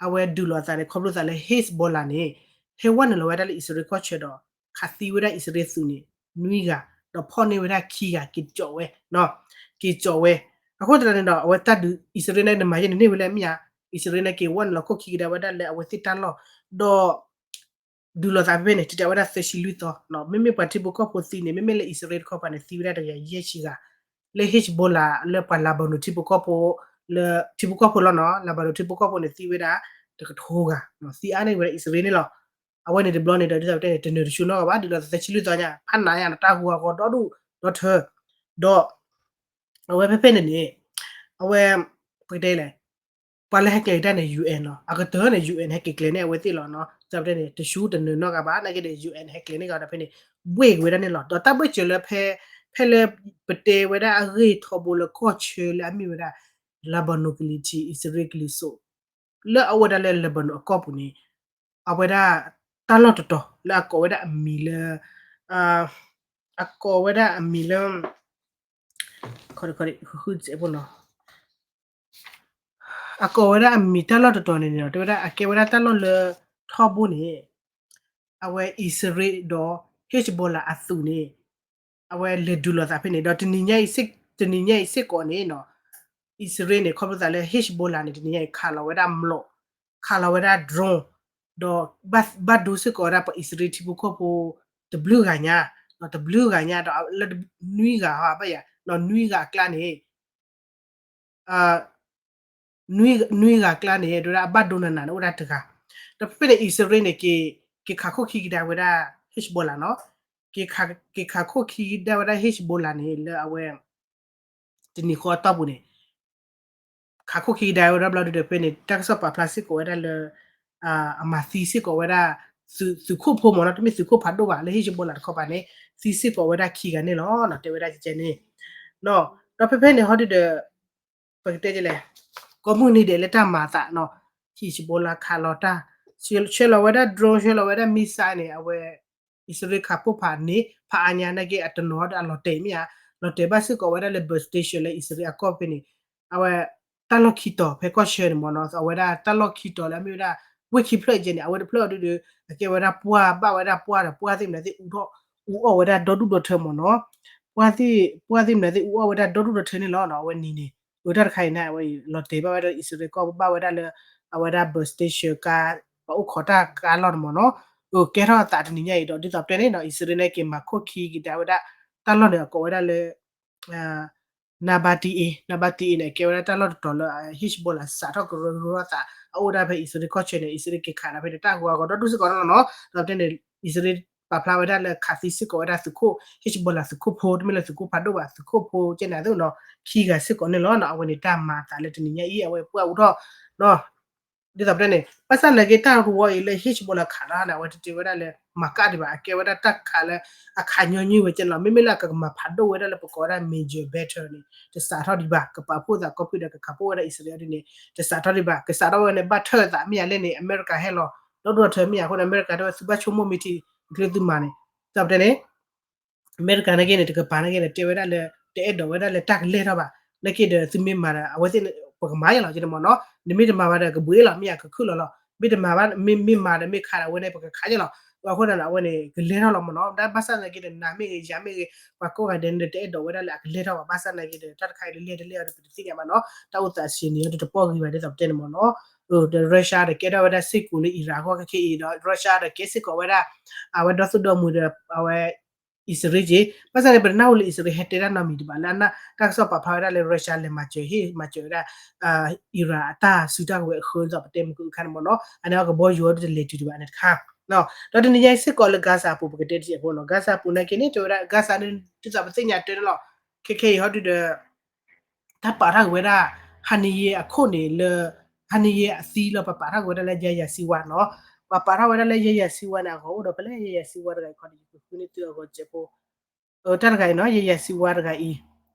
အဝဲဒုးလိာ်အသးန့ၣ် ခီဖျိသးလၢ Hezbollah န့ၣ် ဟဲဝဲနုာ်လီၤဝဲဒၣ်လၢအံၣ်စရ့လးကီၢ်ဆၢဒီး ခးသံဝဲဒၣ်အံၣ်စရ့လးသုးန့ၣ် နွံဂၤ, ဒီးဖီၣ်န့ၢ်ဝဲဒၣ်ခံဂၤ က့ၤကၠီးဝဲ, က့ၤကၠီးဝဲ. အဃိသတးန့ၣ်ဒီး အဝဲတၢ်ဒုး အံၣ်စရ့လးန့ၣ် နမၤယဲန့ၣ်န့ၢ်ဝဲလၢမ့ၢ်ဧါ, အံၣ်စရ့လးန့ၣ် က့ၤဝဲနုာ်လီၤခိၣ်ခံကဒါဝဲဒၣ်လၢအဝဲသ့ၣ်တၢ်လီၢ်, ဒီး ဒုးလိာ်သးဖဲဖဲန့ၣ် တံာ်တာ်ဝဲဒၣ်သၢဆံလွံၢ်သီ, မ့မ့ၢ်ပှၤထံဖိကီၢ်ဖိသံန့ၣ် မ့မ့ၢ်လၢအံၣ်စရ့လးတခီပၤန့ၣ် သံဝဲဒၣ်တကယၤယဲၢ်ဆံဂၤ, လၢ Hezbollah လၢပှၤ Lebanon ထံဖိကီၢ်ဖိ လၢထံဖိကီၢ်ဖိလီၤနီၤ, Lebanon ထံဖိကီၢ်ဖိန့ၣ် သံဝဲဒၣ်တကထိဂၤ, သံအါန့ၢ်ဝဲဒၣ်အံၣ်စရ့လးန့ၣ်လီၤ. အဝဲန့ၣ်တဘျီန့ၣ်ဒီး ဒ်သိးပတဲန့ၣ် တနၢၤတဆူနီဂၤဘၣ်, ဒုးလိာ်သးသၢဆံလွံၢ်သီညါ ဖးနးညါနီၤ တၢ်ဟူးဂီၤကီဒီဒူၣ်ဒီထၢ, ဒီး အဝဲဖဲဖဲန့ၣ်န့ၣ် အဝဲ ပကတဲလဲၣ်, ပှၤလၢဟဲကျဲၤကဒါန့ၣ် UN လီၤ. အကတၢၢ်န့ၣ် UN ဟဲက့ၤကျဲၤန့ၢ်အဝဲသ့ၣ်လီၤနီၤ. ဒ်သိးပတဲန့ၣ် တဆူတနၢၤနီတဂၤဘၣ် နာ်က့ဒီး UN ဟဲကျဲၤန့ၢ်ကဒီးဖဲန့ၣ် ဘှ့ၣ်က့ၤဝဲဒၣ်န့ၣ်လီၤ. ဒီးတၢ်ဘှ့ၣ်စၢၤလၢဖဲ ဖဲလၢပတဲဝဲဒၣ်အဂ့ၢ်ထီဘိလၢကီၢ်ဆၢလၢအမ့ၢ်ဝဲဒၣ် Lebanon ကလံၤထံး အံၣ်စရ့လးကလံၤစိး လၢအအိၣ်ဝဲဒၣ်လၢ Lebanon အကီၢ်ပူၤန့ၣ် အဝဲဒၣ်တၢ်လီၢ်တတီၤလၢအကိးဝဲဒၣ်အမံၤလၢ အကိးဝဲဒၣ်အမံၤလၢ အကိးဝဲဒၣ်အမံၤတၢ်လီၢ်တတီၤန့ၣ်န့ၣ်ဒီး တဲဝဲဒၣ်အကဲဝဲဒၣ်တၢ်လီၢ်လၢထီဘိန့ၣ် အဝဲအံၣ်စရ့လးဒီး Hezbollah အသုးန့ၣ် အဝဲလဲၤဒုးလိာ်သးဖဲန့ၣ် ဒီးတနံၤညါအံၤစ့ၢ်ကီးန့ၣ်နီၤ အံၣ်စရ့လးန့ၣ် ခီဖျိသးလၢ Hezbollah န့ၣ် တနံၤညါအံၤခးလီၤဝဲဒၣ်မျိာ် ခးလီၤဝဲဒၣ် drone ဒီးဘၣ်ဒိစ့ၢ်ကီးဝဲဒၣ်ပှၤအံၣ်စရ့လးထံဖိကီၢ်ဖိ တဘျုးဂၤညါ တဘျုးဂၤညါ ဒီးလၢနွံဂၤဟီဘၣ်ယၤ နွံဂၤအကျါန့ၣ် နွံဂၤအကျါန့ၣ် တဲဝဲဒၣ်အဘၣ်ဒိနးနးန့ၣ်အိၣ်ဒၣ်တဂၤ ဒီးဖဲဖဲန့ၣ် အံၣ်စရ့လးန့ၣ် က့ၤခးခိၣ်ခံကဒါဝဲဒၣ် Hezbollah နီၤ က့ၤခးခိၣ်ခံကဒါဝဲဒၣ် Hezbollah န့ၣ် လၢအဝဲ တနံၤဃီအတီၢ်ပူၤန့ၣ် ခးခိၣ်ခံကဒါဝဲဒၣ်ဘျီဒုဒီးဖဲန့ၣ် တၢ်ကစီၣ်ပာ်ဖျါစ့ၢ်ကီးဝဲဒၣ်လၢ အမၤသံစ့ၢ်ကီးဝဲဒၣ် သုးခိၣ်ဖိမ့ၢ်နီၤ တမ့ၢ်သုးခိၣ်ဖးဒိၣ်ဘၣ် လၢ Hezbollah တခီပၤန့ၣ် သံစ့ၢ်ကီးဝဲဒၣ်ခံဂၤန့ၣ်လီၤ တဲဝဲဒၣ်ကဲန့ၣ် ဒီးဖဲဖဲန့ၣ်ဟီဒုဒီး ပကတဲဒ်လဲၣ် ကိးမုၢ်နံၤဒဲးလၢတၢ်မၤအသးနီၤ Hezbollah ခးလီၤတၢ် ဆှၢလီၤဝဲဒၣ် drone ဆှၢလီၤဝဲဒၣ် missile န့ၣ် အဝဲ အံၣ်စရ့လးခးပိၢ်ဖးန့ၣ် ဖးအါညါနာ်က့အတနီၤဒီးအလီၤတဲာ်မ့ၢ်ဧါ လီၤတဲာ်ဘၣ်စ့ၢ်ကီးဝဲဒၣ်လၢ bus station လၢအံၣ်စရ့လးအကီၢ်ဖဲန့ၣ် အဝဲ တၢ်လီၢ်ခံတီၤဖဲကီၢ်ဆၢန့ၣ်မ့ၢ်နီၤ အဝဲဒၣ်တၢ်လီၢ်ခံတီၤလၢအမ့ၢ်ဝဲဒၣ် ဝ့ၢ်ခံဖျၢၣ်ကဲန့ၣ် အဝဲတဖျၢၣ်အီၤဒုဒီး အကဲဝဲဒၣ်ပှၢ်ဘၣ်ဝဲဒၣ်ပှၢ်ဒီးပှၢ်သ့ၣ်မနုၤသ့ၣ်အူထီၣ် အူအီၣ်ဝဲဒၣ်ဒီဒူၣ်ဒီထၢမ့ၢ်နီၤ ပှၢ်သ့ၣ် ပှၢ်သ့ၣ်မနုၤသ့ၣ်အူအီၣ်ဝဲဒၣ်ဒီဒူၣ်ဒီထၢန့ၣ်လီၤနီၤ အဝဲနံၤန့ၣ် အတၢ်တခါအံၤန့ၣ် အဝဲအံၤလီၤတဲာ်ဘၣ်ဝဲဒၣ်အံၣ်စရ့လးကီၢ်ဘၣ်ဝဲဒၣ်လၢ အဝဲဒၣ် bus station ကါ ပှၤအိၣ်ခိးတၢ်ကါလီၢ်န့ၣ်မ့ၢ်နီၤ ကဲထီၣ်အသးတနံၤညါအံၤဒီး ဒ်သိးပတဲန့ၣ်နီၤ အံၣ်စရ့လးန့ၣ်က့ၤမၤခိၣ်ခံကဒါဝဲဒၣ် တၢ်လီၢ်န့ၣ်အကိးဝဲဒၣ်လၢ Nabatieh Nabatieh န့ၣ် အကဲဝဲဒၣ်တၢ်လီၢ်တတီၤလၢ Hezbollah စးထီၣ်ကရၢကရိထီၣ်သး အအိၣ်ဒၣ်ဖဲအံၣ်စရ့လးကီၢ်ဆၢန့ၣ် အံၣ်စရ့လးက့ၤခးဒၣ်ဖဲန့ၣ် တၢ်ဂီၤအဂီၤဒီဒူၣ်စ့ၢ်ကီးန့ၣ်လီၤနီၤ ဒီးဖဲန့ၣ် အံၣ်စရ့လးပာ်ဖျါဝဲဒၣ်လၢခးသံစ့ၢ်ကီးဝဲဒၣ်သုးခိၣ် Hezbollah သုးခိၣ်ဖိ တမ့ၢ်လၢသုးခိၣ်ဖးဒိၣ်ဘၣ် သုးခိၣ်ဖိကဲန့ၣ်သ့ၣ်နီၤ ခံဂၤစ့ၢ်ကီးန့ၣ်လီၤနီၤ အဝဲန့ၣ်တၢ်မၤအသးလၢတနံၤညါအံၤ အဝဲပှၢ်အူထီၣ်နီၤ ဒ်သိးပတဲန့ၣ် ဘၣ်ဆၣ်နာ်က့တၢ်တဝီအံၤလၢ Hezbollah ခးတၢ်န့ၣ် အဝဲတတဲဝဲဒၣ်လၢ မၤကၣ်ဒံးဘၣ် အကဲဝဲဒၣ်တၢ်ခးလၢ အခးညီနုၢ်ဝဲကဲန့ၣ်လီၤ မ့မ့ၢ်လၢအကကမၤဖးဒိၣ်ဝဲဒၣ်လၢပကိးဝဲဒၣ် major battle န့ၣ် တစးထီၣ်ဒံးဘၣ် ကပာ်ဖှိၣ်သးကီၢ်ဖုၣ်ဒီး ကခးဖှိၣ်ဝဲဒၣ်အံၣ်စရ့လးဒ်န့ၣ် တစးထီၣ်ဒံးဘၣ် ကစးထီၣ်ဝဲန့ၣ် ဘၣ်ထၢၣ်အသးမ့ၢ်ယၤလဲၣ်န့ၣ် အမဲရကၤဟဲလီၤ ဒီဒူၣ်ဒီထၢမ့ၢ်ယၤအဃိန့ၣ် အမဲရကၤတဲဝဲသုဘၣ်ဆိကမိၣ်မ့ၢ်ထံ တချုးသုမၤန့ၣ် ဒ်သိးပတဲန့ၣ် အမဲရကၤနာ်က့န့ၣ် တကပၤနာ်က့န့ၣ် တဲဝဲဒၣ်လၢ တအဲၣ်ဒိးဝဲဒၣ်လၢတၢ်ကလဲၢ်ထီၣ်ဘၣ် နာ်က့ဒီးသုမ့ၢ်မၤဒီး အဝဲသ့ၣ် ပကမၤယဲလီၤ ကဲန့ၣ်မ့ၢ်နီၤ နမ့ၢ်တမၤဘၣ်ဒီးကဘှံးလီၤ မ့ၢ်ယၤကခုၣ်လီၤလီၤ မ့ၢ်တမၤဘၣ် မ့ၢ်မၤဒီးမ့ၢ်ခးဒီးအဝဲန့ၣ် ပကခးယဲလီၤ အဃိန့ၣ် အဝဲန့ၣ် ကလဲၢ်ထီၣ်လီၤမ့ၢ်နီၤ ဒ်ဘၣ်ဆၣ်နာ်က့ဒီး နၤမ့ၢ်ဂ့ၤ ယၤမ့ၢ်ဂ့ၤ ပှၤကိးဂၤဒဲးန့ၣ်ဒီး တအဲၣ်ဒိးဝဲဒၣ်လၢအကလဲၢ်ထီၣ်ဘၣ် ဘၣ်ဆၣ်နာ်က့ဒီး တၢ်တခါအံၤလၢလဲၢ်တလဲၢ်အီၤဒီး ပတသ့ၣ်ညါဘၣ်နီၤ တၢ်အိၣ်သးစ့ၢ်န့ၣ်ဒီးတပီၢ်ဂ့ၤဘၣ် ဒ်သိးပတဲန့ၣ်မ့ၢ်နီၤ ဒီး Russia ဒီးကဲထီၣ်ဝဲဒၣ်စ့ၢ်ကီးလၢ Iran အဂီၢ်ခဲခဲအံၤဒီး Russia ဒီးကဲစ့ၢ်ကီးဝဲဒၣ် အဝဲဒီသိၣ်ဒီမှံၤဒီး အဝဲ အံၣ်စရ့လးက့ ဘၣ်ဆၣ်န့ၣ် ပတနၢ်ဟူလၢအံၣ်စရ့လးဟဲတဲတၢ်နီတမံၤဒံးဘၣ် လၢအနၢ်တၢ်ကစီၣ်ပာ်ဖျါဝဲဒၣ်လၢ Russia လဲၤမၤစၢၤဟ့ၣ်မၤစၢၤဝဲဒၣ် Iran အတၢ်စုတၢ်ကဝဲၤအဃၢဒ်သိးပတဲမုၢ်ကခါန့ၣ်မ့ၢ်နီၤ အန့ၣ်အကဘီယူၤအီၤဒ်တလဲၤတုၤဒံးဘၣ်န့ၣ်တခါ ဒီးတနံၤညါအံၤစ့ၢ်ကီးလၢ Gaza အပူၤ ပကတဲတစဲးဖိနီၤ Gaza အပူၤနာ်က့န့ၣ် တဲဝဲဒၣ် Gaza န့ၣ် ဒ်သိးပသ့ၣ်ညါတဲန့ၣ်လီၤ ခဲခဲအံၤဟီဒုဒီး တၢ်ပာ်ထီၣ်က့ၤဝဲဒၣ် ဟါနံၤယဲအခိၣ်န့ၣ်လၢ ဟါနံၤယဲအသံလီၤ ပပာ်ထီၣ်က့ၤဝဲဒၣ်လၢ Yahya Sinwar နီၤ ပှၤပာ်ထီၣ်ဝဲဒၣ်လၢ Yahya Sinwar န့ၣ် အဂီၤအိၣ်ဒီးဖဲလဲၣ် Yahya Sinwar တဂၤအံၤခီဒီး ယကဃုန့ၢ်သုအဂီၤစဲးဖိ တၢ်တဂၤအံၤနီၤ Yahya Sinwar တဂၤအံၤ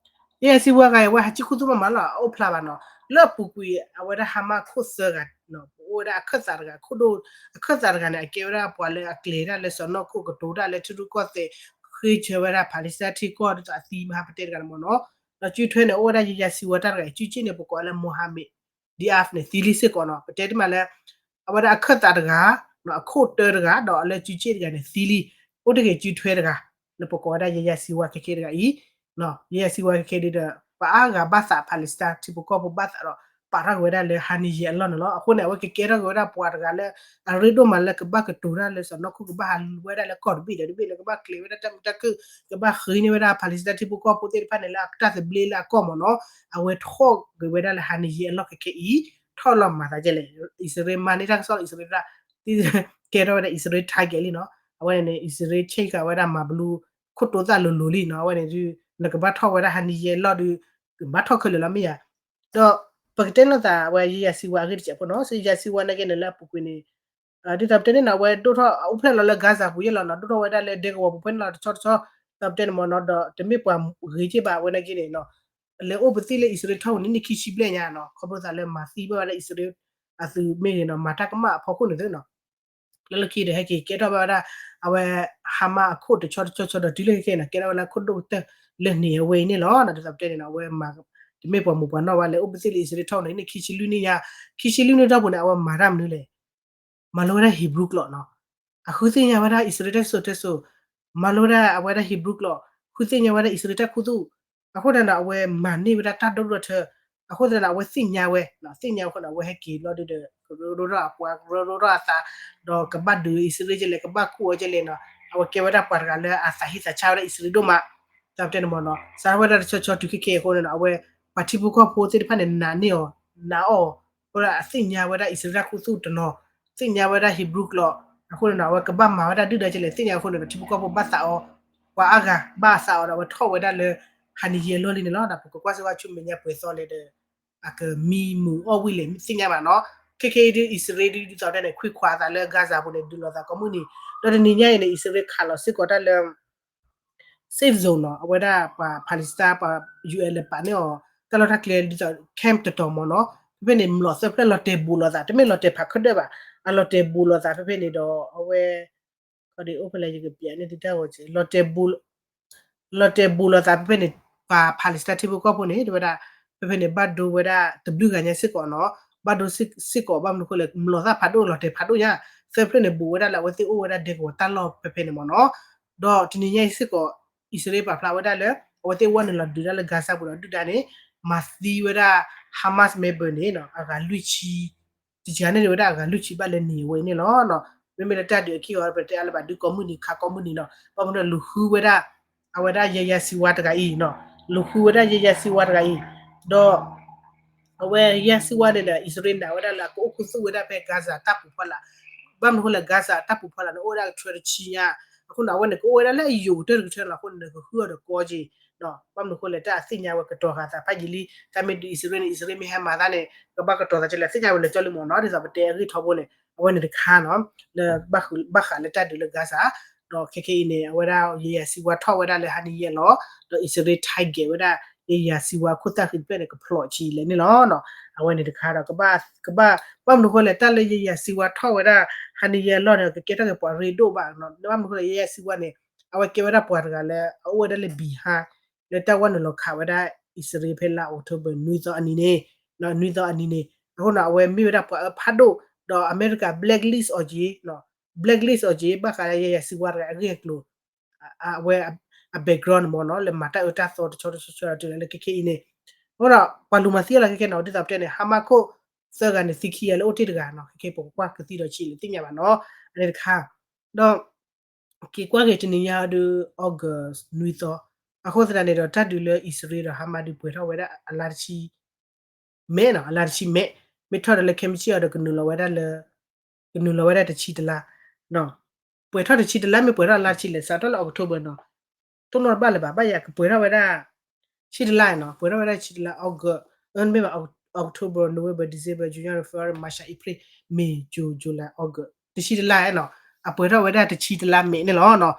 Yahya Sinwar တဂၤအံၤ အဝဲဟးကံၣ်ခူသူၣ်မးမးလီၤ အအိၣ်ဖျါဘၣ်နီၤ လၢအပူၤကွံာ် အဝဲဒၣ် Hamas ခိၣ်သၢဂၤနီၤ အိၣ်ဝဲဒၣ်အခၢၣ်သးတဂၤ ခိၣ်ဒိၣ်အခၢၣ်သးတဂၤန့ၣ် အကဲဝဲဒၣ်ပှၤလၢအကျဲၤတၢ်လၢစီၢ်နီၤခိၣ် ကတိၤတၢ်လၢထံရူၢ်ကီၢ်သဲး ဃ့ဆၢဝဲဒၣ် Palestine ထံကီၢ်ဒ်သိးအသံမဟါပတဲတဂၤန့ၣ်မ့ၢ်နီၤ. ဒီးစုထွဲန့ၣ် အိၣ်ဝဲဒၣ် Yahya Sinwar တၢ်တဂၤအံၤ စုက့ၣ်န့ၣ် ပကိးလၢ Mohammed Deif န့ၣ် သံလံစ့ၢ်ကီးနီၤ. ပတဲတမံၤလၢ အဝဲဒၣ်အခၢၣ်သးတဂၤ အခိၣ်တၢတဂၤ ဒီးလၢစုက့ၣ်တဂၤန့ၣ်သံလံ. အိၣ်တ့ၢ်က့ၤစုထွဲတဂၤ လၢပကိးဝဲဒၣ် Yahya Sinwar ခဲခဲတဂၤအံၤ Yahya Sinwar ခဲခဲဒီး ပှၤအါဂၤဘၣ်သး Palestine ထံဖိကီၢ်ဖိဘၣ်သးဒီး ပာ်ထီၣ်က့ၤဝဲဒၣ်လၢဟါနံၤယဲၢ်အလီၢ်န့ၣ်လီၤ. အဃိန့ၣ် အဝဲကကဲထီၣ်က့ၤဝဲဒၣ်ပှၤတဂၤလၢ အရ့ဒိၣ်မးလၢကဘၣ်ကတိၤတၢ်လၢစီၢ်နီၤခိၣ် ကဘၣ်ဟးလူၤဝဲဒၣ်လၢကီၢ်တဘ့ၣ်ဒီးတဘ့ၣ်လၢကဘၣ်ကျဲၤဝဲဒၣ်တၢ်မုာ်တၢ်ခုၣ် ကဘၣ်ဃ့န့ၢ်ဝဲဒၣ် Palestine ထံဖိကီၢ်ဖိသ့ၣ်တဖၣ်န့ၣ် လၢအတၢ်သဘျ့လၢအကီၢ်မ့ၢ်နီၤ. အဝဲထီၣ်က့ၤဝဲဒၣ်လၢဟါနံၤယဲၢ်အလီၢ်ခဲခဲအံၤ ထီၣ်လီၤမၤသးကဲလဲၣ်. အံၣ်စရ့လးမၤန့ၢ်တၢ်ကစီၣ် အံၣ်စရ့လး ကဲထီၣ်ဝဲဒၣ်အံၣ်စရ့လး target လံနီၤ. အဝဲန့ၣ် အံၣ်စရ့လး check ဃာ်ဝဲဒၣ်မၤဘျူး ခိၣ်တိသၣ်လိၤလိၤလံနီၤ. အဝဲန့ၣ်ဒုး နကဘၣ်ထီၣ်ဝဲဒၣ်ဟါနံၤယဲၢ်အလီၢ်ဒီး ကဘၣ်ထီၣ်ခဲလၢာ်လီၤမ့ၢ်ဧါ. ဒီးပကတဲလိာ်သးဝဲ Yahya Sinwar အဂ့ၢ်တစဲးဖိနီၤ. Yahya Sinwar နာ်က့န့ၣ်လၢအပူၤကွံာ်န့ၣ် ဒ်သိးပတဲန့ၣ်နီၤ အဝဲဒိၣ်ထီၣ်အိၣ်ဖျဲၣ်လီၤလၢ Gaza ပူၤယဲၢ်လီၤနီၤ. ဒိၣ်ထီၣ်ဝဲဒၣ်လၢဒဲကဝီၤပူၤဖဲန့ၣ်လီၤ တဆီတဆီ ဒ်သိးပတဲန့ၣ်မ့ၢ်နီၤ. ဒီးတမ့ၢ်ပှၤဂ့ၤက့ၢ်ဘၣ် အဝဲနာ်က့န့ၣ်နီၤ လဲၤအိၣ်ပသ့ၣ်လၢအံၣ်စရ့လးထီၣ်ပူၤန့ၣ် နံၣ်ခံဆံဘျဲၣ်ညါနီၤ. ခီဖျိသးလၢမၤသံဘၣ်ဝဲဒၣ်အံၣ်စရ့လးအသုးမ့ၢ်ဂ့ၤနီၤ မၤတၢ်ကမၣ်အဖီခိၣ်န့ၣ်သ့နီၤ. လၢလီၢ်ခံဒီးဟဲက့ၤကဲထီၣ်ဘၣ်ဝဲဒၣ် အဝဲ Hamas အခိၣ်တဆီတဆီဆီဒီးတုၤလၢခဲခဲနီၤ ကဲထီၣ်ဝဲလၢခိၣ်ဒိၣ်ကတၢၢ်လၢန့ၣ်အဝဲအံၤန့ၣ်လီၤ. ဒ်သိးပတဲန့ၣ်နီၤ အဝဲမၤ တမ့ၢ်ပှၤမိၢ်ပှၤနီၢ်ဘၣ် လဲၤအိၣ်ပသ့ၣ်လၢအံၣ်စရ့လးထီၣ်ပူၤန့ၣ် နံၣ်ခံဆံလွံၢ်နံၣ်ညါ ခံဆံလွံၢ်နံၣ်ထီၣ်ပူၤန့ၣ် အဝဲမၤတၢ်မနုၤလဲၣ် မၤလိဝဲဒၣ် Hebrew ကျိာ်နီၤ. အဃုသ့ၣ်ညါဝဲဒၣ်အံၣ်စရ့လးတၢ်စံၣ်စိၤတဲစိၤ, မၤလိဝဲဒၣ်အဝဲဒၣ် Hebrew ကျိာ်, ဃုသ့ၣ်ညါဝဲဒၣ်အံၣ်စရ့လးတၢ်ခူသူၣ်. အဃိသတးဒီး အဝဲမၤန့ၢ်ဝဲဒၣ်တၢ်ဒိၣ်ဒိၣ်ထၢ, အဃိသတးဒီး အဝဲသ့ၣ်ညါဝဲ, သ့ၣ်ညါအဃိန့ၣ် အဝဲဟဲက့ၤဘျီဒုဒီး ကရၢကရိထီၣ်အပှၤ ကရၢကရိထီၣ်အသး, ဒီးကဘၣ်ဒုးအံၣ်စရ့လးကလဲၣ် ကဘၣ်ခူၣ်အီၤကလဲၣ်နီၤ, အဝဲကဲဝဲဒၣ်ပှၤတဂၤလၢအသးဟ့သးဆါဝဲဒၣ်အံၣ်စရ့လးဒိၣ်မး, သးပတဲန့ၣ်မ့ၢ်နီၤ, စးထီၣ်ဝဲဒၣ်တဆီဆီတုၤခဲခဲအံၤအဃိန့ၣ်ဒီး အဝဲပှၤထံဖိကီၢ်ဖိသ့ၣ်တဖၣ်န့ၣ် နာ်န့ၢ်အီၤ, နာ်အီၤ, အဃိဒီးအသ့ၣ်ညါဝဲဒၣ်အံၣ်စရ့လးတၢ်ခူသူၣ်တနီၤ, သ့ၣ်ညါဝဲဒၣ် Hebrew ကျိာ်, အဃိန့ၣ်ဒီး အဝဲကဘၣ်မၤဝဲဒၣ်ဒုၣ်ဒါကလဲၣ် သ့ၣ်ညါအဃိန့ၣ်ဒီး ထံဖိကီၢ်ဖိဘၣ်သးအီၤ, ပှၤအါဂၤဘၣ်သးအီၤဒီး အဝဲထီၣ်ဝဲဒၣ်လၢ ဟါနံၤယဲၢ်အလီၢ်လံန့ၣ်လီၤ. ဒီးပကကွၢ်စ့ၢ်ကီးဆူမဲာ်ညါပှဲၤသီလဲၣ်ဒီး အကမံမုာ်အီၣ်ဝံၣ်လဲၣ် သ့ၣ်ညါဘၣ်နီၤ. ခဲခဲအံၤဒုး အံၣ်စရ့လးဒုးဒ်သိးတဲန့ၣ် ခွံခွါအသးလၢ Gaza ပူၤန့ၣ် ဒုးလိာ်သးကိးမုၢ်နံၤ, ဒီးတနံၤညါအံၤန့ၣ် အံၣ်စရ့လးခးလီၤစ့ၢ်ကီးတၢ်လၢ safe zone နီၤ, အဝဲဒၣ်ပှၤ Palestine ပှၤ ယူၢ်အဲၣ် လဲၤပာ်န့ၢ်အီၤ တၢ်လီၢ်တၢ်ကျဲဒ်သိး camp တတီၤမ့ၢ်နီၤ, ဖဲဖဲန့ၣ် မျိာ်သၢဖျၢၣ်လီၤတဲာ်ဘူးလိာ်သး, တမ့ၢ်လီၤတဲာ်ဖးခဒၢၣ်ဘၣ်, အလီၤတဲာ်ဘူးလိာ်သးဖဲဖဲန့ၣ်ဒီး အဝဲ ခီဒ်အိၣ်ဖဲလဲၣ် ယကပျးန့ၢ်သုတၢ်ဂီၤက့ၤ လီၤတဲာ်ဘူးလိာ်သးဖဲဖဲန့ၣ် ပှၤ Palestine ထံဖိကီၢ်ဖိန့ၣ် တဲဝဲဒၣ် ဖဲဖဲန့ၣ် ဘၣ်ဒိဝဲဒၣ်တဘျုးဂၤညါစ့ၢ်ကီးနီၤ, ဘၣ်ဒိစ့ၢ်ကီး ဘၣ်မနုၤအဃိလဲၣ် မျိာ်သၣ်ဖးဒိၣ်လီၤတဲာ်ဖးဒိၣ်ညါ, သၢဖျၢၣ်န့ၣ် ဘူးဝဲဒၣ်လၢအဝဲသ့ၣ်အိၣ်ဝဲဒၣ်ဒဲကဝီၤတၢ်လီၢ်ဖဲဖဲန့ၣ်မ့ၢ်နီၤ, ဒီးတနံၤညါအံၤစ့ၢ်ကီး အံၣ်စရ့လးပာ်ဖျါဝဲဒၣ်လၢ အဝဲသ့ၣ်ဝဲနုာ်လီၤဒုးတၢ်လၢ Gaza ပူၤဒီးဒုၣ်ဒါန့ၣ် မၤသံဝဲဒၣ် Hamas member န့ၣ် အဂၤလွံၢ်ဆံ တကးန့ၣ်ဝဲဒၣ်အဂၤလွံၢ်ဆံဘၣ်လၢန့ၣ်အဝဲအံၤန့ၣ်လီၤ. မ့မ့ၢ်လၢတၢ်ဒုးအခံအဂီၤ ပတဲအါလၢၤဘၣ်ဒုးကိးမုၢ်နံၤခးကိးမုၢ်နံၤနီၤ, ဘၣ်မနုၤလူၤဃုဝဲဒၣ် အဝဲဒၣ် Yahya Sinwar တဂၤအံၤနီၤ, လူၤဃုဝဲဒၣ် Yahya Sinwar တဂၤအံၤ, ဒီး အဝဲ Yahya Sinwar န့ၣ်ဒီး အံၣ်စရ့လးနာ်ဝဲဒၣ်လၢအကအိၣ်ခူသူၣ်ဝဲဒၣ်ဖဲ Gaza တၢ်ပူၤဖီလာ်, ဘၣ်မနုၤအဃိလဲၣ် Gaza တၢ်ပူၤဖီလာ်န့ၣ် အိၣ်ဝဲဒၣ်ကထြၢတဆံညါ, အဃိန့ၣ် အဝဲန့ၣ် ကအိၣ်ဝဲဒၣ်လၢအယိာ်ကတၢၢ်တကထၢလီၤ. အဃိန့ၣ် နကဃုအီၤဒီးကီက့ၤ ဘၣ်မနုၤအဃိလဲၣ် တၢ်အသ့ၣ်ညါဝဲကတီၤဃာ်သးဖးယံာ်လံ, တၢ်မ့ၢ်ဒုးအံၣ်စရ့လးန့ၣ် အံၣ်စရ့လးမ့ၢ်ဟဲမၤသးန့ၣ် ကဘၣ်ကတီၤသးကလဲၣ် သ့ၣ်ညါဝဲလၢာ်ကၠီလံမ့ၢ်နီၤ, ဒ်သိးပတဲအဂ့ၢ်ထီဘိန့ၣ် အဝဲန့ၣ်တခါနီၤ, လၢဘၣ်ဃးလၢတၢ်ဒုးလၢ Gaza, ဒီးခဲခဲအံၤန့ၣ် အဝဲဒၣ် Yahya Sinwar ထီၣ်ဝဲဒၣ်လၢဟါနံၤယဲၢ်လီၤ, ဒီးအံၣ်စရ့လး target ဝဲဒၣ် Yahya Sinwar ခိၣ်သၣ်ဃံတဖျၢၣ်န့ၣ် ကဖျိးဆံးလဲၣ်န့ၣ်လီၤ. အဝဲန့ၣ်တခါဒီး ကဘၣ် ကဘၣ် ဘၣ်မနုၤအဃိလဲၣ် တၢ်လၢ Yahya Sinwar ထီၣ်ဝဲဒၣ် ဟါနံၤယဲၢ်လီၢ်န့ၣ် ကကဲထီၣ်က့ၤပှၤရ့ဒိၣ်ဘၣ်, ဘၣ်မနုၤအဃိလဲၣ် Yahya Sinwar န့ၣ် အဝဲကဲဝဲဒၣ်ပှၤတဂၤလၢ အအိၣ်ဝဲဒၣ်လၢ Beehive လၢတၢ်ဝဲနုာ်လီၤခးဝဲဒၣ် အံၣ်စရ့လးဖဲလါ October နွံသီအနံၤန့ၣ်, နွံသီအနံၤန့ၣ်, အဃိန့ၣ် အဝဲမ့ၢ်ဝဲဒၣ်ပှၤအၢဖးဒိၣ်, ဒီးအမဲရကၤ blacklist အီၤက့ၤ, blacklist အီၤက့ၤ ဘၣ်ဃးလၢ Yahya Sinwar တဂၤအဂ့ၢ်အကျိၤ အဝဲအ background န့ၣ်မ့ၢ်နီၤ လၢမၤတၢ်အၢတၢ်သီတဆီတဆီတဆီ တုၤလၢခဲခဲအံၤန့ၣ်, အဃိဒီး ပှၤလူၤမၤသံအလီၢ်ခဲခဲန့ၣ် ဒ်သိးပတဲန့ၣ် Hamas ခိၣ်သၢဂၤန့ၣ် သံခံဂၤလၢအိၣ်တ့ၢ်တဂၤနီၤ ခဲခဲပကကွၢ်ကသံဒီးဆံးလၢသ့ၣ်ညါဘၣ်နီၤ အန့ၣ်တခါ, ဒီး က့ၤကွၢ်က့ၤတနံၤညါဒီး August နွံသီ, အဃိသတးန့ၣ်ဒီး တၢ်ဒုးလၢအံၣ်စရ့လးဒီး Hamas ဒုးပှဲၤထီၣ်ဝဲဒၣ်အလါတဆံ မဲနီၤ အလါတဆံမဲ, မ့ၢ်ထီၣ်ဒီးလၢခဲမုၢ်ဆ့ၣ်အီၤဒီး ကနုာ်လီၤဝဲဒၣ်လၢ ကနုာ်လီၤဝဲဒၣ်တဆံတလါ, ပှဲၤထီၣ်တဆံတလါ မ့ၢ်ပှဲၤထီၣ်အလါတဆံလဲၣ် စးထီၣ်လၢ October နီၤ, တိၢ်နီၣ်တဘၣ်လၢၤဘၣ် ဘၣ်ယၤကပှဲၤထီၣ်ဝဲဒၣ် ဆံတလါနီၤ ပှဲၤထီၣ်ဝဲဒၣ်ဆံတလါ August, မ့ၢ်ဘၣ် October, November, December, January, February, March, April, May, June, July, August တဆံတလါနီၤ, အပှဲၤထီၣ်ဝဲဒၣ်တဆံတလါမဲန့ၣ်လီၤနီၤ.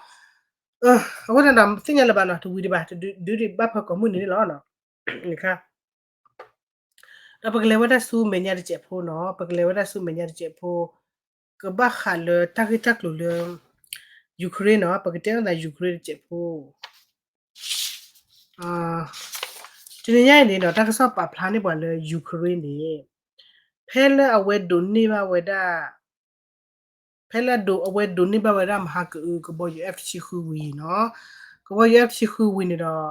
အဃိန့ၣ်ဒီး သ့ၣ်ညါလၢၤဘၣ်နီၤ တဝံၤဒံးဘၣ် တဒုးဒံးဘၣ်ဖဲကိးမုၢ်နံၤန့ၣ်လီၤ. အခါ ဒီးပကလဲၤဝဲဒၣ်ဆူမဲာ်ညါတစဲးဖိနီၤ, ပကလဲၤဝဲဒၣ်ဆူမဲာ်ညါတစဲးဖိ, ကဘၣ်ဃးလၢတၢ်ဂ့ၢ်တၢ်ကျိၤလၢ Ukraine နီၤ, ပကတဲအသး Ukraine တစဲးဖိ တနံၤညါအံၤန့ၣ်ဒီး တၢ်ကစီၣ်ပာ်ဖျါန့ၢ်ပှၤလၢ Ukraine န့ၣ် ဖဲလၢအဝဲဒိးန့ၢ်ဘၣ်ဝဲဒၣ် ဖဲလၢအဝဲဒိးန့ၢ်ဘၣ်ဝဲဒၣ်မဟါကအုကဘီယူၤ F တဆံဃုဝံၤနီၤ, ကဘီယူၤ F တဆံဃုဝံၤန့ၣ်ဒီး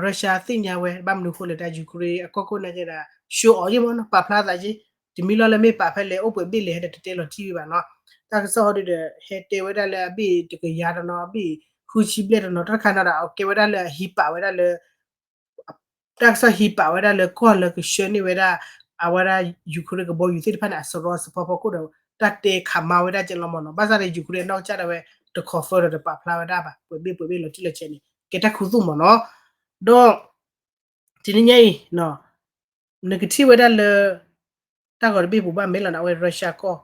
Russia သ့ၣ်ညါဝဲ ဘၣ်မနုၤအဃိလဲၣ် တၢ် Ukraine အကီၢ်ခိၣ်နာ်က့ဒီး show off ယ့ၢ်မ့ၢ်နီၤ, ပာ်ဖျါသးယ့ၢ်, တမံၤလီၤလၢမ့ၢ်ပာ်ဖဲလဲၣ် အိၣ်ပှဲၤဘ့ၣ်လဲၣ် ဟဲဒီးတတဲလီၤတံၢ်ဝံၤဘၣ်နီၤ, တၢ်ကစီၣ်ဟီဒုဒီး ဟဲတဲဝဲဒၣ်လၢအဘ့ၣ်တကယၤတနီၤ အဘ့ၣ်ဃုဆံဘျဲၣ်တနီၤ တၢ်တခါနီၤဒီး အကဲဝဲဒၣ်လၢအဟံးပာ်ဝဲဒၣ်လၢ တၢ်ကစီၣ်ဟံးပာ်ဝဲဒၣ်လၢကီၢ်လၢကဆှၢန့ၢ်ဝဲဒၣ် အဝဲဒၣ် Ukraine ကဘီယူၤသ့ၣ်တဖၣ်န့ၣ် အစရီစဖီဖီခိၣ်ဒီး တၢ်တဲခးမါဝဲဒၣ်ကဲလီၤမ့ၢ်နီၤ, ဘၣ်ဆၣ်ဒီး Ukraine အနီၢ်ကစၢ်ဒၣ်ဝဲ တ confirm ဒီးတပာ်ဖျါဝဲဒၣ်ဘၣ်, ပှဲၤဘ့ၣ်ပှဲၤဘ့ၣ်လီၤတံၢ်လီၤဆဲးန့ၣ် ကဲတၢ်ခူသူၣ်မ့ၢ်နီၤ, ဒီး တနံၤညါအံၤ နကထံၣ်ဝဲဒၣ်လၢ တၢ်ဂီၤတဘ့ၣ်ပူၤဘၣ်မ့ၢ်လီၤန့ၣ် အဝဲ Russia ကီၢ်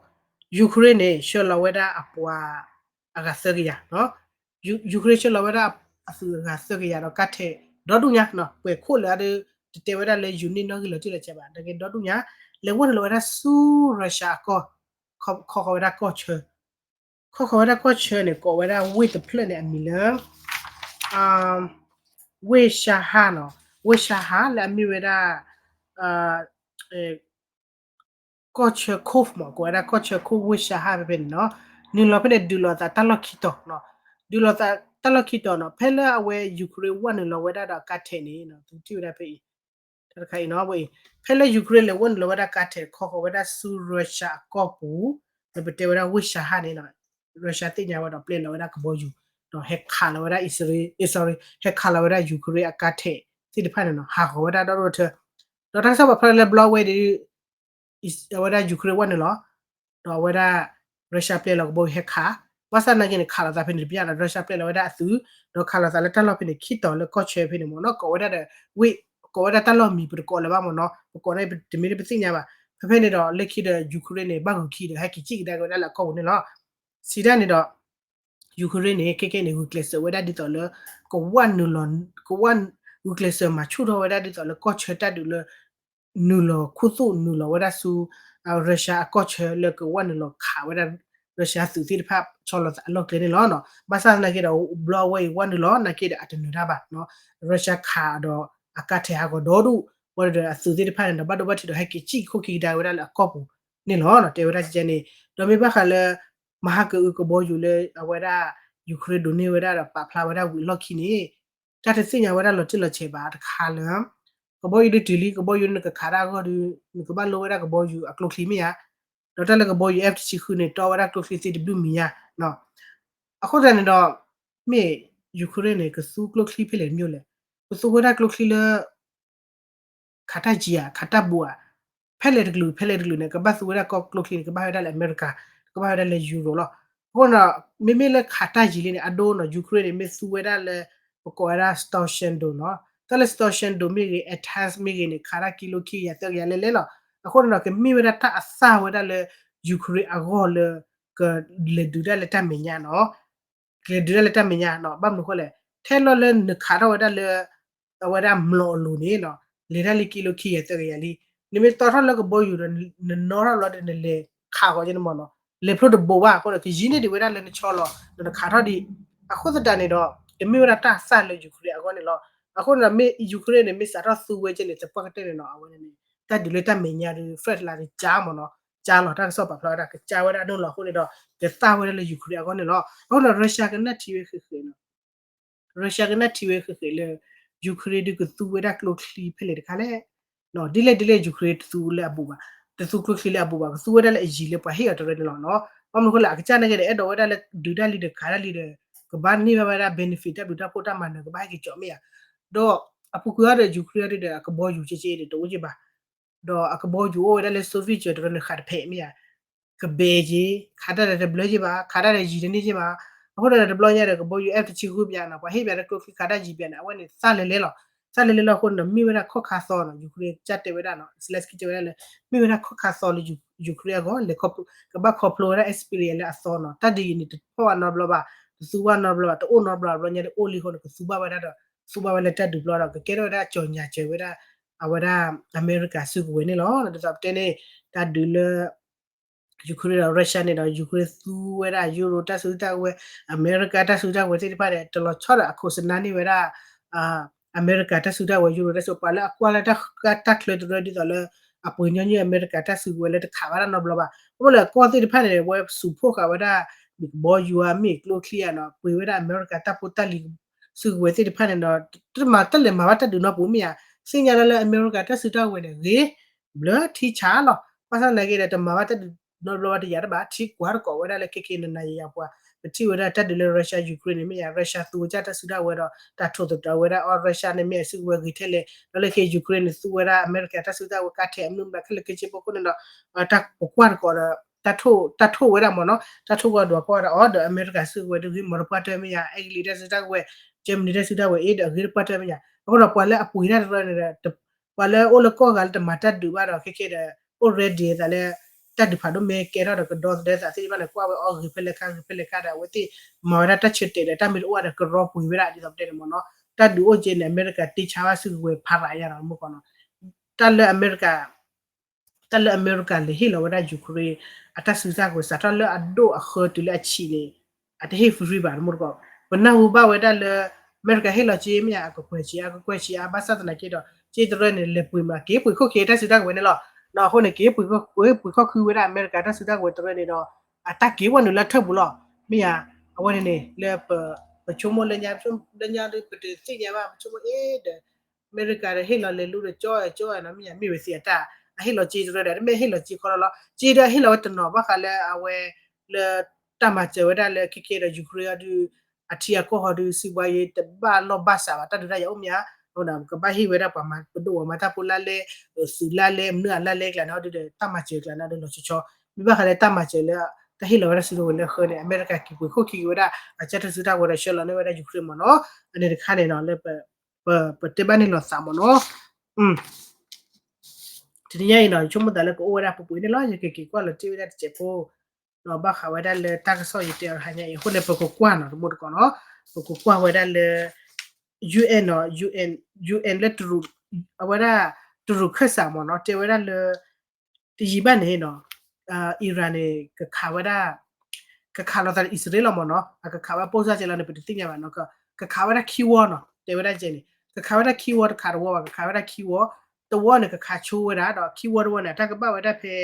Ukraine န့ၣ် ဆှၢလီၤဝဲဒၣ်အပှၤအဂၤသၢကယၤ, Ukraine ဆှၢလီၤဝဲဒၣ်အသုးအဂၤသၢကယၤဒီးကါထဲးဒီဒူၣ်ညါ, ပှဲၤခိၣ်လၢအဒု တတဲဝဲဒၣ်လၢ unit နီၣ်ဂံၢ်လီၤတံၢ်လီၤဆဲးဘၣ် နကဲဒီဒူၣ်ညါ, လဲၤဝဲနုာ်လီၤဝဲဒၣ်ဆူ Russia အကီၢ်, ခီဃီၤဝဲဒၣ်ကီၢ်ဆၢ ခီဃီၤဝဲဒၣ်ကီၢ်ဆၢန့ၣ် ကိးဝဲဒၣ်ဝ့ၢ်တဖျၢၣ်န့ၣ် အမံၤလၢ ဝ့ၢ်ၡါဟါနီၤ, ဝ့ၢ်ၡါဟါလၢအမ့ၢ်ဝဲဒၣ် ကီၢ်ဆၢခိၣ်မး ကိးဝဲဒၣ်ကီၢ်ဆၢခိၣ်ဝ့ၢ်ၡါဟါဖဲဖဲန့ၣ်နီၤ, နုာ်လီၤဖဲန့ၣ် ဒုးလိာ်သးတၢ်လီၢ်ခံတီၤ, ဒုးလိာ်သးတၢ်လီၢ်ခံတီၤနီၤ, ဖဲလၢအဝဲ Ukraine ဝဲနုာ်လီၤဝဲဒၣ်ဒီးကါထဲးန့ၣ် ထံၣ်ဝဲဒၣ်ဖဲအံၤ တၢ်တခါအံၤနီၤ, ဖဲလၢ Ukraine လဲၤဝဲနုာ်လီၤဝဲဒၣ်ကါထဲး ခီဃီၤဝဲဒၣ်ဆူ Russia အကီၢ်ပူၤ, လၢပတဲဝဲဒၣ်ဝ့ၢ်ၡါဟါန့ၣ် Russia သ့ၣ်ညါဝဲဒီးပျဲလီၤဝဲဒၣ်ကဘီယူၤ, ဒီးဟဲခးလီၤဝဲဒၣ် Israel, sorry, ဟဲခးလီၤဝဲဒၣ် Ukraine အကါထဲးသ့ၣ်တဖၣ်န့ၣ်နီၤ, ဟးဃီၤဝဲဒၣ်ဒီဒူၣ်ထၢ, ဒီးတၢ်ကစီၣ်ပာ်ဖျါလၢဘျီဝဲဒီး အဝဲဒၣ် Ukraine ဝဲနုာ်လီၤ, ဒီးအဝဲဒၣ် Russia ပျဲလီၤကဘီယူၤဟဲခး, ဘၣ်ဆၣ်နာ်က့န့ၣ် ခးလိာ်သးဖဲန့ၣ်တပျၢ်ဒီး Russia ပျဲလီၤဝဲဒၣ်အသုး, ဒီးခးလိာ်သးလၢတၢ်လီၢ်ဖဲန့ၣ် ခံတီၤလၢကီၢ်ဆၢဖဲန့ၣ်မ့ၢ်နီၤ, ကိးဝဲဒၣ်ဒီး ဝ့ၢ်, ကိးဝဲဒၣ်တၢ်လီၢ်မံၤပတကိးလၢၤဘၣ်မ့ၢ်နီၤ, ပကိးန့ၣ်တမ့ၢ်လၢပသ့ၣ်ညါဘၣ်, ဖဲဖဲန့ၣ်ဒီး လၢခံဒီး Ukraine န့ၣ် ဘၣ်ဂုာ်ခံဒီး ဟဲက့ၤစံၣ်ကဒါက့ၤဝဲဒၣ်လၢအကီၢ်ပူၤန့ၣ်လီၤ. စံးဒၣ်န့ၣ်ဒီး Ukraine န့ၣ် ခဲကဲန့ၣ် ဂုာ်ကျဲးစၢးဝဲဒၣ်ဒ်သိးလၢ ကဝဲနုာ်လီၤ, ကဝဲ ဂုာ်ကျဲးစၢးမၤဆူၣ်ထီၣ်ဝဲဒၣ်ဒ်သိးလၢကီၢ်ဆၢတၢ်ဒုးလၢ နုာ်လီၤခူသူၣ်နုာ်လီၤဝဲဒၣ်ဆူ Russia အကီၢ်ဆၢလၢကဝဲနုာ်လီၤခးဝဲဒၣ် Russia သုးသ့ၣ်တဖၣ်ဆီလီၤသးအလီၢ်ကျဲန့ၣ်လီၤ. ဘၣ်ဆၣ်သနာ်က့ဒီး ဘျီအဝဲအံၤဝဲနုာ်လီၤ နာ်က့ဒီးအတနၢၤတၢ်ဘၣ်, Russia ခးဒီးအကါထဲးဟးဂီၤဒီဒူၣ်, ဝဲဒီးအသုးသ့ၣ်တဖၣ်န့ၣ်ဒီး ဘၣ်ဒိဘၣ်ထံးဒီးဟဲက့ၤစံၣ်ခိၣ်ခံကဒါဝဲဒၣ်လၢအကီၢ်ပူၤန့ၣ်လီၤ. တဲဝဲဒၣ်ကဲန့ၣ်, ဒီးမ့ၢ်ဘၣ်ဃးလၢ မဟါကအုကဘီယူၤလၢအဝဲဒၣ် Ukraine ဒိးန့ၢ်ဝဲဒၣ်ဒီးပာ်ဖျါဝဲဒၣ်ဝံၤအလီၢ်ခံန့ၣ် တၢ်တသ့ၣ်ညါဝဲဒၣ်လီၤတံၢ်လီၤဆဲးဘၣ်တခါလၢ ကဘီယူၤဒုးတုၤလံ ကဘီယူၤနကခးတၢ်အဂီၢ်ဒီး နကဘၣ်လိဝဲဒၣ်ကဘီယူၤအကျိချံမ့ၢ်ဧါ, ဒီးတၢ်လၢကဘီယူၤ F တဆံဃုန့ၣ် တီဝဲဒၣ်ကျိချံသ့တဘျုးမံၤညါ, အဃိသတးန့ၣ်ဒီး မ့ၢ် Ukraine န့ၣ် ကသူကျိချံဖဲလဲၣ်တမံၤလဲၣ်, ကသူဝဲဒၣ်ကျိချံလၢ ခးတၢ်ယံၤဧါ ခးတၢ်ဘူးဧါ, ဖဲလဲၣ်တကလုာ် ဖဲလဲၣ်တကလုာ်န့ၣ် ကဘၣ်သူဝဲဒၣ်ကီၢ်ကျိချံန့ၣ် ကဘၣ်ဝဲဒၣ်လၢအမဲရကၤ, ကဘၣ်ဝဲဒၣ်လၢ Europe လီၤ. အဃိန့ၣ်ဒီး မ့မ့ၢ်လၢခးတၢ်ယံၤလံန့ၣ် အဒိနီၤ Ukraine န့ၣ် မ့ၢ်သူဝဲဒၣ်လၢ ပကိးဝဲဒၣ် Storm Shadow နီၤ, တၢ်လၢ Storm Shadow မ့ၢ်ဂ့ၤ A tankers မ့ၢ်ဂ့ၤန့ၣ် ခးတၢ်ကံလိခံကယၤသၢကယၤလဲၣ်လဲၣ်လီၤ. အဃိန့ၣ်ဒီး ကမ့ၢ်ဝဲဒၣ်တၢ်အသၣ်ဝဲဒၣ်လၢ Ukraine အဂီၢ်လၢ ကလဲၤဒုးတၢ်လၢတၢ်မဲာ်ညါနီၤ ကလဲၤဒုးတၢ်လၢတၢ်မဲာ်ညါနီၤ, ဘၣ်မနုၤအဃိလဲၣ်, ထဲလီၤလၢနခးထီၣ်ဝဲဒၣ်လၢ အဝဲဒၣ်မျိာ်အလိၤန့ၣ်နီၤ, လဲၤတၢ်လံကံလိခံကယၤသၢကယၤလံ, နမ့ၢ်တီထီၣ်လၢကဘီယူၤဒီး နနီၣ်ထီၣ်လီၤဒီး နလဲၤခးဃီၤကဲန့ၣ်မ့ၢ်နီၤ, လဲၤဖျိတဘိဘၣ်အဃိဒီး ကယံာ်န့ၢ်ဒံးဝဲဒၣ်လၢနဆီလီၤ ဒီးနခးထီၣ်ဒံး, အဃိသတးန့ၣ်ဒီး ကမ့ၢ်ဝဲဒၣ်တၢ်သၣ်လၢ Ukraine အဂီၢ်န့ၣ်လီၤ. အဃိန့ၣ်ဒီး မ့ၢ် Ukraine န့ၣ် မ့ၢ်စးထီၣ်သူဝဲကဲန့ၣ် သပှၢ်ကတၢၢ်န့ၣ်နီၤ အဝဲန့ၣ် တၢ်ဒုးလၢတၢ်မဲာ်ညါဒီး front line ဒီးကၠါမ့ၢ်နီၤ, ကၠါလီၤ တၢ်ကစီၣ်ပာ်ဖျါဝဲဒၣ် ကကၠါဝဲဒၣ်န့ၣ်လီၤ. အဃိန့ၣ်ဒီး ကသၣ်ဝဲဒၣ်လၢ Ukraine အဂီၢ်န့ၣ်လီၤ. အဃိန့ၣ်ဒီး Russia ကနၣ်ထံဝဲဃဲးဃဲးနီၤ Russia ကနၣ်ထံဝဲဃဲးဃဲးလၢ Ukraine ဒုးကသူဝဲဒၣ်ကျိချံဖဲလဲၣ်တခါလဲၣ်, ဒ်လဲၣ်ဒ်လဲၣ် Ukraine တသူလၢအဘူးဘၣ်, တသူကျိချံလၢအဘူးဘၣ်, ကသူဝဲဒၣ်လၢအယံၤလၢပှၤဟ့ၣ်အီၤတရၢန့ၣ်လီၤ. ဘၣ်မနုၤအဃိလဲၣ် အကစၢ်နာ်က့ဒီး အဲၣ်ဒိးဝဲဒၣ်လၢဒုးတၢ်လံဒီးခးတၢ်လံဒီး ကဘၣ်န့ၢ်ဘၣ်ဝဲဒၣ် benefit တၢ်ဘျုးတၢ်ဖှိၣ်တၢ်မၤနၢၤ ကဘၣ်ဟဲက့ၤကၠီမ့ၢ်ဧါ, ဒီးအပူၤကွံာ်အီၤဒီး Ukraine အီၤဒုးဒီး အကဘီယူၤကဲကဲဒီး တအိၣ်က့ဘၣ် ဒီးအကဘီယူၤအိၣ်ဝဲဒၣ်လၢ Soviet စၢၤတရၢန့ၣ် ဃးတဖဲးမ့ၢ်ဧါ, ကဘဲက့ၤ ခးတၢ်ဒီးတဘျၢက့ဘၣ်, ခးတၢ်ဒီးယံၤတန့ၢ်က့ဘၣ်. အဃိဒီးတဘျီညါဒီး ကဘီယူၤ F တဆံဃုပၠးနီၤ ပှၤဟ့ၣ်ပၠးဒီးကျိချံခးတၢ်ယံၤပၠးန့ၣ် အဝဲန့ၣ်သၣ်လဲၤလဲၤလီၤ. သၣ်လဲၤလဲၤလီၤအဃိန့ၣ်ဒီး မ့ၢ်ဝဲဒၣ်ခီၣ်ခါသီနီၤ Ukraine ကစၢ်တဲဝဲဒၣ်နီၤ Zelenskyy တဲဝဲဒၣ်လၢ မ့ၢ်ဝဲဒၣ်ခီၣ်ခါသီလၢ Ukraine အဂီၢ် လဲၤ ကဘၣ်ခီဖျိဝဲဒၣ် experience လၢအသီနီၤ တၢ်ဒ်အံၤန့ၣ် တဖီၣ်ဘၣ်နီတဘျီဘၣ်, တသူဘၣ်နီတဘျီဘၣ်, တအိၣ်နီတဘျီဘၣ်, တဘျီညါဒ်အိၣ်လံအဃိန့ၣ် ကသူဘၣ်ဝဲဒၣ်ဒီး သူဘၣ်ဝဲလၢတၢ်ဒုးဘျီဒီး ကကဲထီၣ်ဝဲဒၣ်ကၠီၤညါစၢၤဝဲဒၣ် အဝဲဒၣ် အမဲရကၤစုကဝဲၤန့ၣ်လီၤ. ဒ်သိးပတဲန့ၣ် တၢ်ဒုးလၢ Ukraine ဒီး Russia န့ၣ်ဒီး Ukraine သူဝဲဒၣ် Euro တၢ်စုတၢ်ကဝဲၤ, အမဲရကၤတၢ်စုတၢ်ကဝဲၤသ့ၣ်တဖၣ်န့ၣ် တလီၤဆီဒီးအခိၣ်စနါန့ၢ်ဝဲဒၣ် အမဲရကၤတၢ်စုတၢ်ကဝဲၤ Euro တၢ်စု ပှၤလၢအကွၢ်လၢတၢ်ချၢတရၢဒ်သိးလၢ အပှ့ၤညီနုၢ်အမဲရကၤတၢ်စုကဝဲၤလၢတခးဘၣ်တၢ်နီတဘျီဘၣ်. အဃိလၢအကီၢ်သ့ၣ်တဖၣ်န့ၣ် ဝဲစူးဖှိၣ်ဃာ်ဝဲဒၣ် မ့ၢ်ကဘီယူၤဧါ မ့ၢ်ကျိချံဧါနီၤ ပှ့ၤဝဲဒၣ်အမဲရကၤတၢ်ဖိတၢ်လံၤစုကဝဲၤသ့ၣ်တဖၣ်န့ၣ်ဒီး တမၤတလဲၤမၤဘၣ်တၢ်ဒုးနီတပူၤမ့ၢ်ဧါ. သ့ၣ်ညါလၢလၢအမဲရကၤတၢ်စုတၢ်ကဝဲၤန့ၣ် ဂ့ၤ ဘျၢထံဆးလီၤ. ဘၣ်ဆၣ်သနာ်က့ဒီး တမၤဘၣ်တၢ်ဒုးနီတဘျီဘၣ်တယာ်တဘၣ် ထံကွၢ်တကိးဝဲဒၣ်လၢခဲက့ၤနနၤယယၤပှၤ ပထံၣ်ဝဲဒၣ်တၢ်ဒုးလၢ Russia Ukraine န့ၣ်မ့ၢ်ဧါ Russia သူဝဲဒၣ်တၢ်စုတၢ်ကဝဲၤဒီး တၢ်ထိၣ်သတြီၤဝဲဒၣ်အီၤ Russia န့ၣ်မ့ၢ်အစုကဝဲၤဂ့ၤထဲလဲၣ် ဒီးလၢခဲ Ukraine န့ၣ် သူဝဲဒၣ်အမဲရကၤတၢ်စုတၢ်ကဝဲၤ ကါထဲးအမနုၤမတၤခဲလၢာ်ခဲဆ့ဖိခိၣ်န့ၣ်ဒီး တၢ်ပကွၢ်တကိးဒီး တၢ်ထိၣ်ဝဲဒၣ်မ့ၢ်နီၤ တၢ်ထိၣ်ဝဲဒၣ်ကွၢ်ဝဲဒၣ်အီၤဒီး အမဲရကၤစုကဝဲၤတဂ့ၤမၤတပှၢ်တၢၢ်မ့ၢ်ဧါ အဲကလံးတၢ်စုတၢ်ကဝဲၤ Germany တၢ်စုတၢ်ကဝဲၤအ့ဒီးအဂ့ၤတပှၢ်တၢၢ်မ့ၢ်ဧါ. အဃိဒီးပှၤလၢအပှ့ၤတၢ်တရၢန့ၣ်ဒီး ပှၤလၢအိၣ်လၢကီၢ်ဂၤလၢတမၤတၢ်ဒုးဘၣ်ဒီး ခဲကဲဒီး အိၣ် ready သးလၢ တၢ်ဒုးဖးဒိၣ်မ့ၢ်ကဲထီၣ်ဒီးကဒီသဒၢသးသ့ၣ်တဖၣ်န့ၣ် ကွၢ်ဝဲအီၤဂ့ၤဖဲလဲၣ်ခါ ဂ့ၤဖဲလဲၣ်ခါဒီး အဝဲသ့ၣ်မၤဝဲဒၣ်တၢ်ဆၢတဲာ်ဒီးတၢ်မ့ၢ်တအိၣ်ဝဲဒီးကရီပှ့ၤဝဲဒၣ်ဒ်သိးပတဲန့ၣ်မ့ၢ်နီၤ. တၢ်ဒုးအိၣ်ကဲန့ၣ် အမဲရကၤတ့ဆါဘၣ်စုကဝဲၤဖးရးယါဒီးမ့ၢ်ကီးနီၤ တၢ်လၢအမဲရကၤ တၢ်လၢအမဲရကၤလဲၤဟ့ၣ်လီၤဝဲဒၣ် Ukraine အတၢ်စုတၢ်ကဝဲၤ စးထီၣ်လၢအဒိၣ်အဃၢတုၤလၢအဆံးန့ၣ် အတဟ့ၣ် free ဘၣ်တမူတကိး. ပနၢ်ဟူဘၣ်ဝဲဒၣ်လၢ အမဲရကၤဟ့ၣ်လီၤက့မ့ၢ်ဧါ အကကွဲၢ်ဆံးအါ ကကွဲၢ်ဆံးအါ ဘၣ်ဆၣ်သနာ်က့ဒီး က့တရၢန့ၣ် လဲၤပှ့ၤမး က့ၤပှ့ၤခိၣ်ခံတၢ်စုတၢ်ကဝဲၤန့ၣ်လီၤ. ဒီးအဃိန့ၣ် က့ၤပှ့ၤခိၣ် က့ၤပှ့ၤခိၣ်ခံဝဲဒၣ်အမဲရကၤတၢ်စုတၢ်ကဝဲၤတရၢန့ၣ်ဒီး အတၢ်က့ၤဝဲနုာ်လၢထၢၣ်ပူၤလီၤ. မ့ၢ်ဧါ အဝဲန့ၣ်န့ၣ် လၢပ ပဆိကမိၣ်လၢညါ လၢညါဒီး ပတသ့ၣ်ညါဘၣ် ပဆိကမိၣ်အ့ဒီး အမဲရကၤဒီးဟ့ၣ်လီၤလဲၤလူဒီးကၠီကၠီနီၤ မ့ၢ်ဧါ မ့ၢ်ဝဲသ့ၣ်အတၢ် အဟ့ၣ်လီၤက့တရၢဒီး တမ့ၢ်ဟ့ၣ်လီၤက့ခီလီၤလီၤ က့ဒီးဟ့ၣ်လီၤဝဲတနီၤ ဘၣ်ဃးလၢအဝဲ လၢတၢ်မၤစၢၤဝဲဒၣ်လၢခဲကဲဒီး Ukraine အီၤဒုး အထံအကီၢ်ဟီဒုး စံးဘှါယ့ တဘၣ်လီၢ်ဘၣ်စးဘၣ် တၢ်ဒုးတၢ်ယၤအိၣ်မ့ၢ်ဧါ အဃိဒီး ကဘၣ်ဟ့ၣ်ဝဲဒၣ်ပှၤမၤပဒိၣ်ဝဲမၤတၢ်ဖိလါလဲ သုးလါလဲ မနုၤအလါလဲကျါန့ၣ် ဟီဒုးဒီး တၢ်မၤစၢၤကျါန့ၣ်ဒီးလီၤဆီဆီ မ့ၢ်ဘၣ်ဃးလၢတၢ်မၤစၢၤလၢ တၢ်ဟ့ၣ်လီၤဝဲဒၣ်စုကဝဲၤလၢဃၢန့ၣ် အမဲရကၤက့ၤပှ့ၤခိၣ်ခံက့ၤဝဲဒၣ် အကၢ်တၢ်စုတၢ်ကဝဲၤဒီးဆှၢလီၤန့ၢ်ဝဲဒၣ် Ukraine မ့ၢ်နီၤ အန့ၣ်တခါန့ၣ်နီၤ လၢ ပတဲဘၣ်န့ၣ်လီၤသးမ့ၢ်နီၤ တနံၤညါအံၤနီၤ ယဆိကမိၣ်သးလၢကအိၣ်ဝဲဒၣ်ပှဲၤပှဲၤန့ၣ်လီၤ ယကက့ၤကွၢ်လီၤတ့ၢ်ဝဲဒၣ်တစဲးဖိ ဒီးဘၣ်ဃးဝဲဒၣ်လၢတၢ်ကစီၣ်ယတဲအီၤတဟါညါအံၤ အဃိန့ၣ် ပကကွၢ်နီၤ တမူတကိးနီၤ ပကကွၢ်ဝဲဒၣ်လၢ UN နီၤ UN UN လၢတရူး အဝဲဒၣ် တရူးခၢၣ်စးမ့ၢ်နီၤ တဲဝဲဒၣ်လၢ တယံာ်ဘၣ်န့ၣ်နီၤ Iran န့ၣ် ကခးဝဲဒၣ် ကခးလိာ်သးဒီးအံၣ်စရ့လးလီၤမ့ၢ်နီၤ အကခးဝဲပိၢ်စၢ်ကဲလီၤန့ၣ် ပတသ့ၣ်ညါဘၣ်နီၤ ကခးဝဲဒၣ်ခံဝီနီၤ တဲဝဲဒၣ်ကဲန့ၣ် ကခးဝဲဒၣ်ခံဝီတခးတဝီဘၣ် ကခးဝဲဒၣ်ခံဝီ တဝီန့ၣ် ကခးဆိဝဲဒၣ်ဒီး ခံဝီတဝီန့ၣ် တၢ်ကဘၣ်ဝဲဒၣ်ဖဲ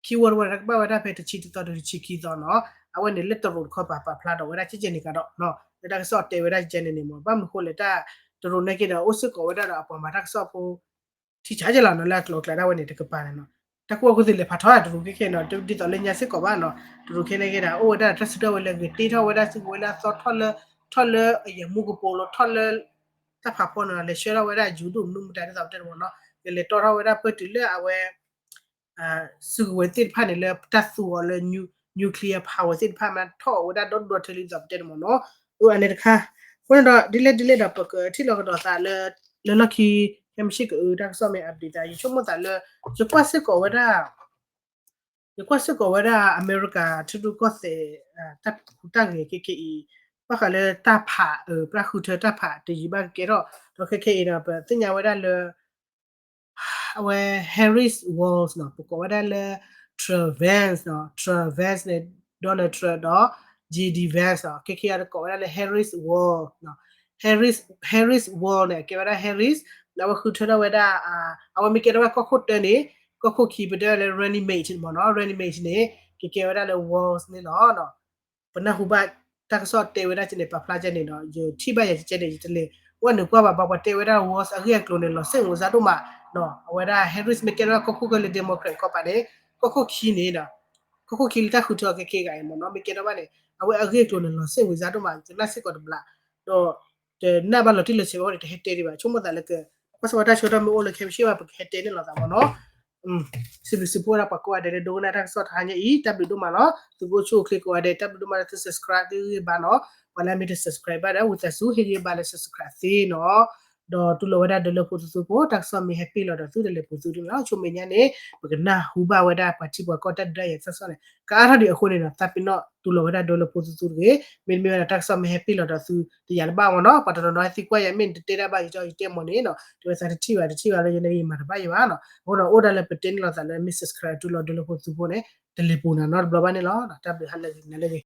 ခံဝီတဝီန့ၣ် တၢ်ကဘၣ်ဝဲဒၣ်ဖဲတဆံတသီဒီးတဆံခံသီနီၤ အဝဲန့ၣ်လၢတရူးတခီပၤပာ်ဖျါထီၣ်ဝဲဒၣ်ကဲကဲန့ၣ်ကဒီး လၢတၢ်ကစီၣ်တဲဝဲဒၣ်ကဲန့ၣ်န့ၣ်မ့ၢ် ဘၣ်မနုၤဃိလဲၣ်တၢ် တရူးန့ၣ်က့ဒီး အိၣ်စ့ၢ်ကီးဝဲဒၣ်ဒီးအပှၤမၤတၢ်ကစီၣ်ဖိ ထံဆးကဲလီၤနီၤ လၢအကျိၤအကျဲဒၣ်ဝဲန့ၣ် တကပၤန့ၣ်နီၤ တၢ်ကူၣ်ဘၣ်ကူၣ်သ့လဲၤဖးထီတရူးခဲခဲနီၤ ဒ်သိးလၢညါစ့ၢ်ကီးဘၣ်နီၤ တရူးခဲန့ၣ်က့ဒီး အိၣ်ဝဲဒၣ်တၢ်စုတၢ်ဝဲၤလၢအဂ့ၤ တ့ထီၣ်ဝဲဒၣ်စုကဝဲၤလၢအသီ ထီၣ်လၢအယဲၢ်မူကပိာ်လိၤ ထီၣ်လၢ တၢ်ဖးဖီန့ၣ် လဲၤဆှၢထီၣ်ဝဲဒၣ်ယူၤဒိၣ်မနုၤမတၤဒ်သိးပတဲတမ့ၢ်နီၤ ကလဲၤတီထီၣ်ဝဲဒၣ်ပၢၢ်တုၤလၢအဝဲ စုကဝဲၤသ့ၣ်တဖၣ်န့ၣ် လၢတၢ်သူအီၤလၢ nuclear power သ့ၣ်တဖၣ်မ့ၢ်ထီၣ်ဝဲဒၣ်ဒီဒူၣ်ဒီထၢလံဒ်သိးပတဲတမ့ၢ်နီၤ အန့ၣ်တခါ အဃိန့ၣ်ဒီး ဒ်လဲၣ်ဒ်လဲၣ်ဒီး ပကထံၣ်လိာ်ကဒီးသးလၢ လၢလီၢ်ခံ ခဲမုၢ်ဆ့ၣ်ကအု တၢ်ကစီၣ်မ့ၢ် update သး ယဆိကမိၣ်သးလၢ ယကွၢ်စ့ၢ်ကီးဝဲဒၣ် ယကွၢ်စ့ၢ်ကီးဝဲဒၣ်အမဲရကၤထံရူၢ်ကီၢ်သဲး တၢ်ဟူးတၢ်ဂဲၤခဲခဲအံၤ ဘၣ်ဃးလၢတၢ်ဖး ပှၤဃုထၢတၢ်ဖးတယံာ်ဘၣ်ကကဲထီၣ် ဒီးခဲခဲအံၤဒီး ပသ့ၣ်ညါဝဲဒၣ်လၢ အဝဲ Harris Walls နီၤ ပကိးဝဲဒၣ်လၢ Trump Vance နီၤ Trump Vance န့ၣ် Donald Trump ဒီး JD Vance နီၤ ခဲခဲအံၤတကိးဝဲဒၣ်လၢ Harris Wall နီၤ Harris Harris Wall န့ၣ် အကဲဝဲဒၣ် Harris လၢအဝဲဃုထၢထီၣ်ဝဲဒၣ် အဝဲမ့ၢ်ကဲထီၣ်ဝဲဒၣ်ကီၢ်ခိၣ်တၢန့ၣ် ကီၢ်ခိၣ်ခံပတဲလၢ running mate မ့ၢ်နီၤ running mate န့ၣ် ကကဲဝဲဒၣ်လၢ Walls န့ၣ်လီၤ. ပနၢ်ဟူဘၣ်တၢ်ကစီၣ်တဲဝဲဒၣ်ကဲန့ၣ် ပာ်ဖျါကဲန့ၣ်ဒီး ယထံၣ်ဘၣ်ယၤကဲန့ၣ် ယတလဲၤဝဲနုာ်ကွၢ်ဘၣ် ဘၣ်ပှၤတဲဝဲဒၣ် Walls အဂ့ၢ်အကျိၤန့ၣ် လီၤစ့ၣ်ဝံၤစါဒိၣ်မး အဝဲဒၣ် Harris မ့ၢ်ကဲထီၣ်ဝဲကီၢ်ခိၣ်ကီၢ်လၢ Democrat ကီၢ်ပၤန့ၣ် ကီၢ်ခိၣ်ခံန့ၣ်ဒီး ကီၢ်ခိၣ်ခံလၢတၢ်ဃုထၢအီၤခဲခဲဂၤအံၤမ့ၢ်နီၤ မ့ၢ်ကဲထီၣ်ဘၣ်န့ၣ် အဝဲအဂ့ၢ်အကျိၤန့ၣ် လီၤစ့ၣ်ဝံၤစါဒိၣ်မး ယတနၢ်စ့ၢ်ကီးတဘျီ ဒီး တနၢ်ဘၣ်လီၤတံၢ်လီၤဆဲးဘၣ်အဃိန့ၣ် တဟဲတဲဒံးဘၣ် ဆိကမိၣ်သးလၢက ကွၢ်စၢၤဝဲတၢ်ဆၢကတီၢ်မ့ၢ်အိၣ်လၢခဲမုၢ်ဆ့ၣ်ဘၣ် ပကဟဲတဲန့ၣ်လီၤသးမ့ၢ်နီၤ စံးဘျုးစံးဖှိၣ်ဝဲဒၣ်ပှၤကိးဂၤဒဲးလၢဒိကနၣ်တၢ်ကစီၣ်တဟါညါအံၤ တၢ်ဘျုးဒိၣ်မးလီၤ. သုကအိၣ်ဆူၣ်အိၣ်ချ့ကိးဂၤဒဲး တၢ်ဘျုးဒိၣ်မးလၢသု subscribe သုဂံၢ်ဘါနီၤ ပှၤလၢအမ့ၢ်တ subscribe ဘၣ်ဒီး ဝံသးစူၤ ဟ့ၣ်ဂံၢ်ဘါလၢ subscribe သ့နီၤ ဒီးတူၢ်လိာ်ဝဲဒၣ်ဒၢလၢဖိသူသူဖိ တၢ်ကစီၣ်မ့ၢ်ဟဲပ့ၢ်လီၤဒီးသုတလဲၤပူၤသူဒ်န့ၣ်လီၤ. ဆိမိၣ်ညါန့ၣ် ပကနၢ်ဟူဘၣ်ဝဲဒၣ်ပှၤထံပှၤကီၢ်တၢ်ဒုးတၢ်ယၤတၢ်ကစီၣ်န့ၣ် ကအါထီၣ်ဒံးအဃိန့ၣ်ဒီး သးပ့ၤနီၣ်တူၢ်လိာ်ဝဲဒၣ်ဒၢလၢဖိသူသူတဂ့ၤ. မ့တမ့ၢ်ဝဲဒၣ်တၢ်ကစီၣ်မ့ၢ်ဟဲပ့ၢ်လီၤဒီးသုတယၤတဘၣ်မ့ၢ်နီၤ. ပှၤတနီၤနီၤဟဲသံကွၢ်ယၤ မ့ၢ်နတတဲတၢ်ဘၣ်ယကီယတဲမ့ၢ်န့ၣ်နီၤ တဲဝဲသးတထံၣ်ဘၣ် တထံၣ်ဘၣ်လၢယဲန့ၣ်ယမၤတဘၣ်ယဘၣ်နီၤ. အဃိဒီးအိၣ်ဒၣ်လၢပတဲန့ၢ်လီၤသးလၢ မ့ၢ် subscribe တူၢ်လိာ်ဒၢလၢဖိသူဖိန့ၣ် တလဲၤပူၤနၤနီတဘျီဘၣ်န့ၣ်လီၤ. တၢ်ဘျုးဟါလၢဂ့ၤ နၤလၢဂ့ၤ.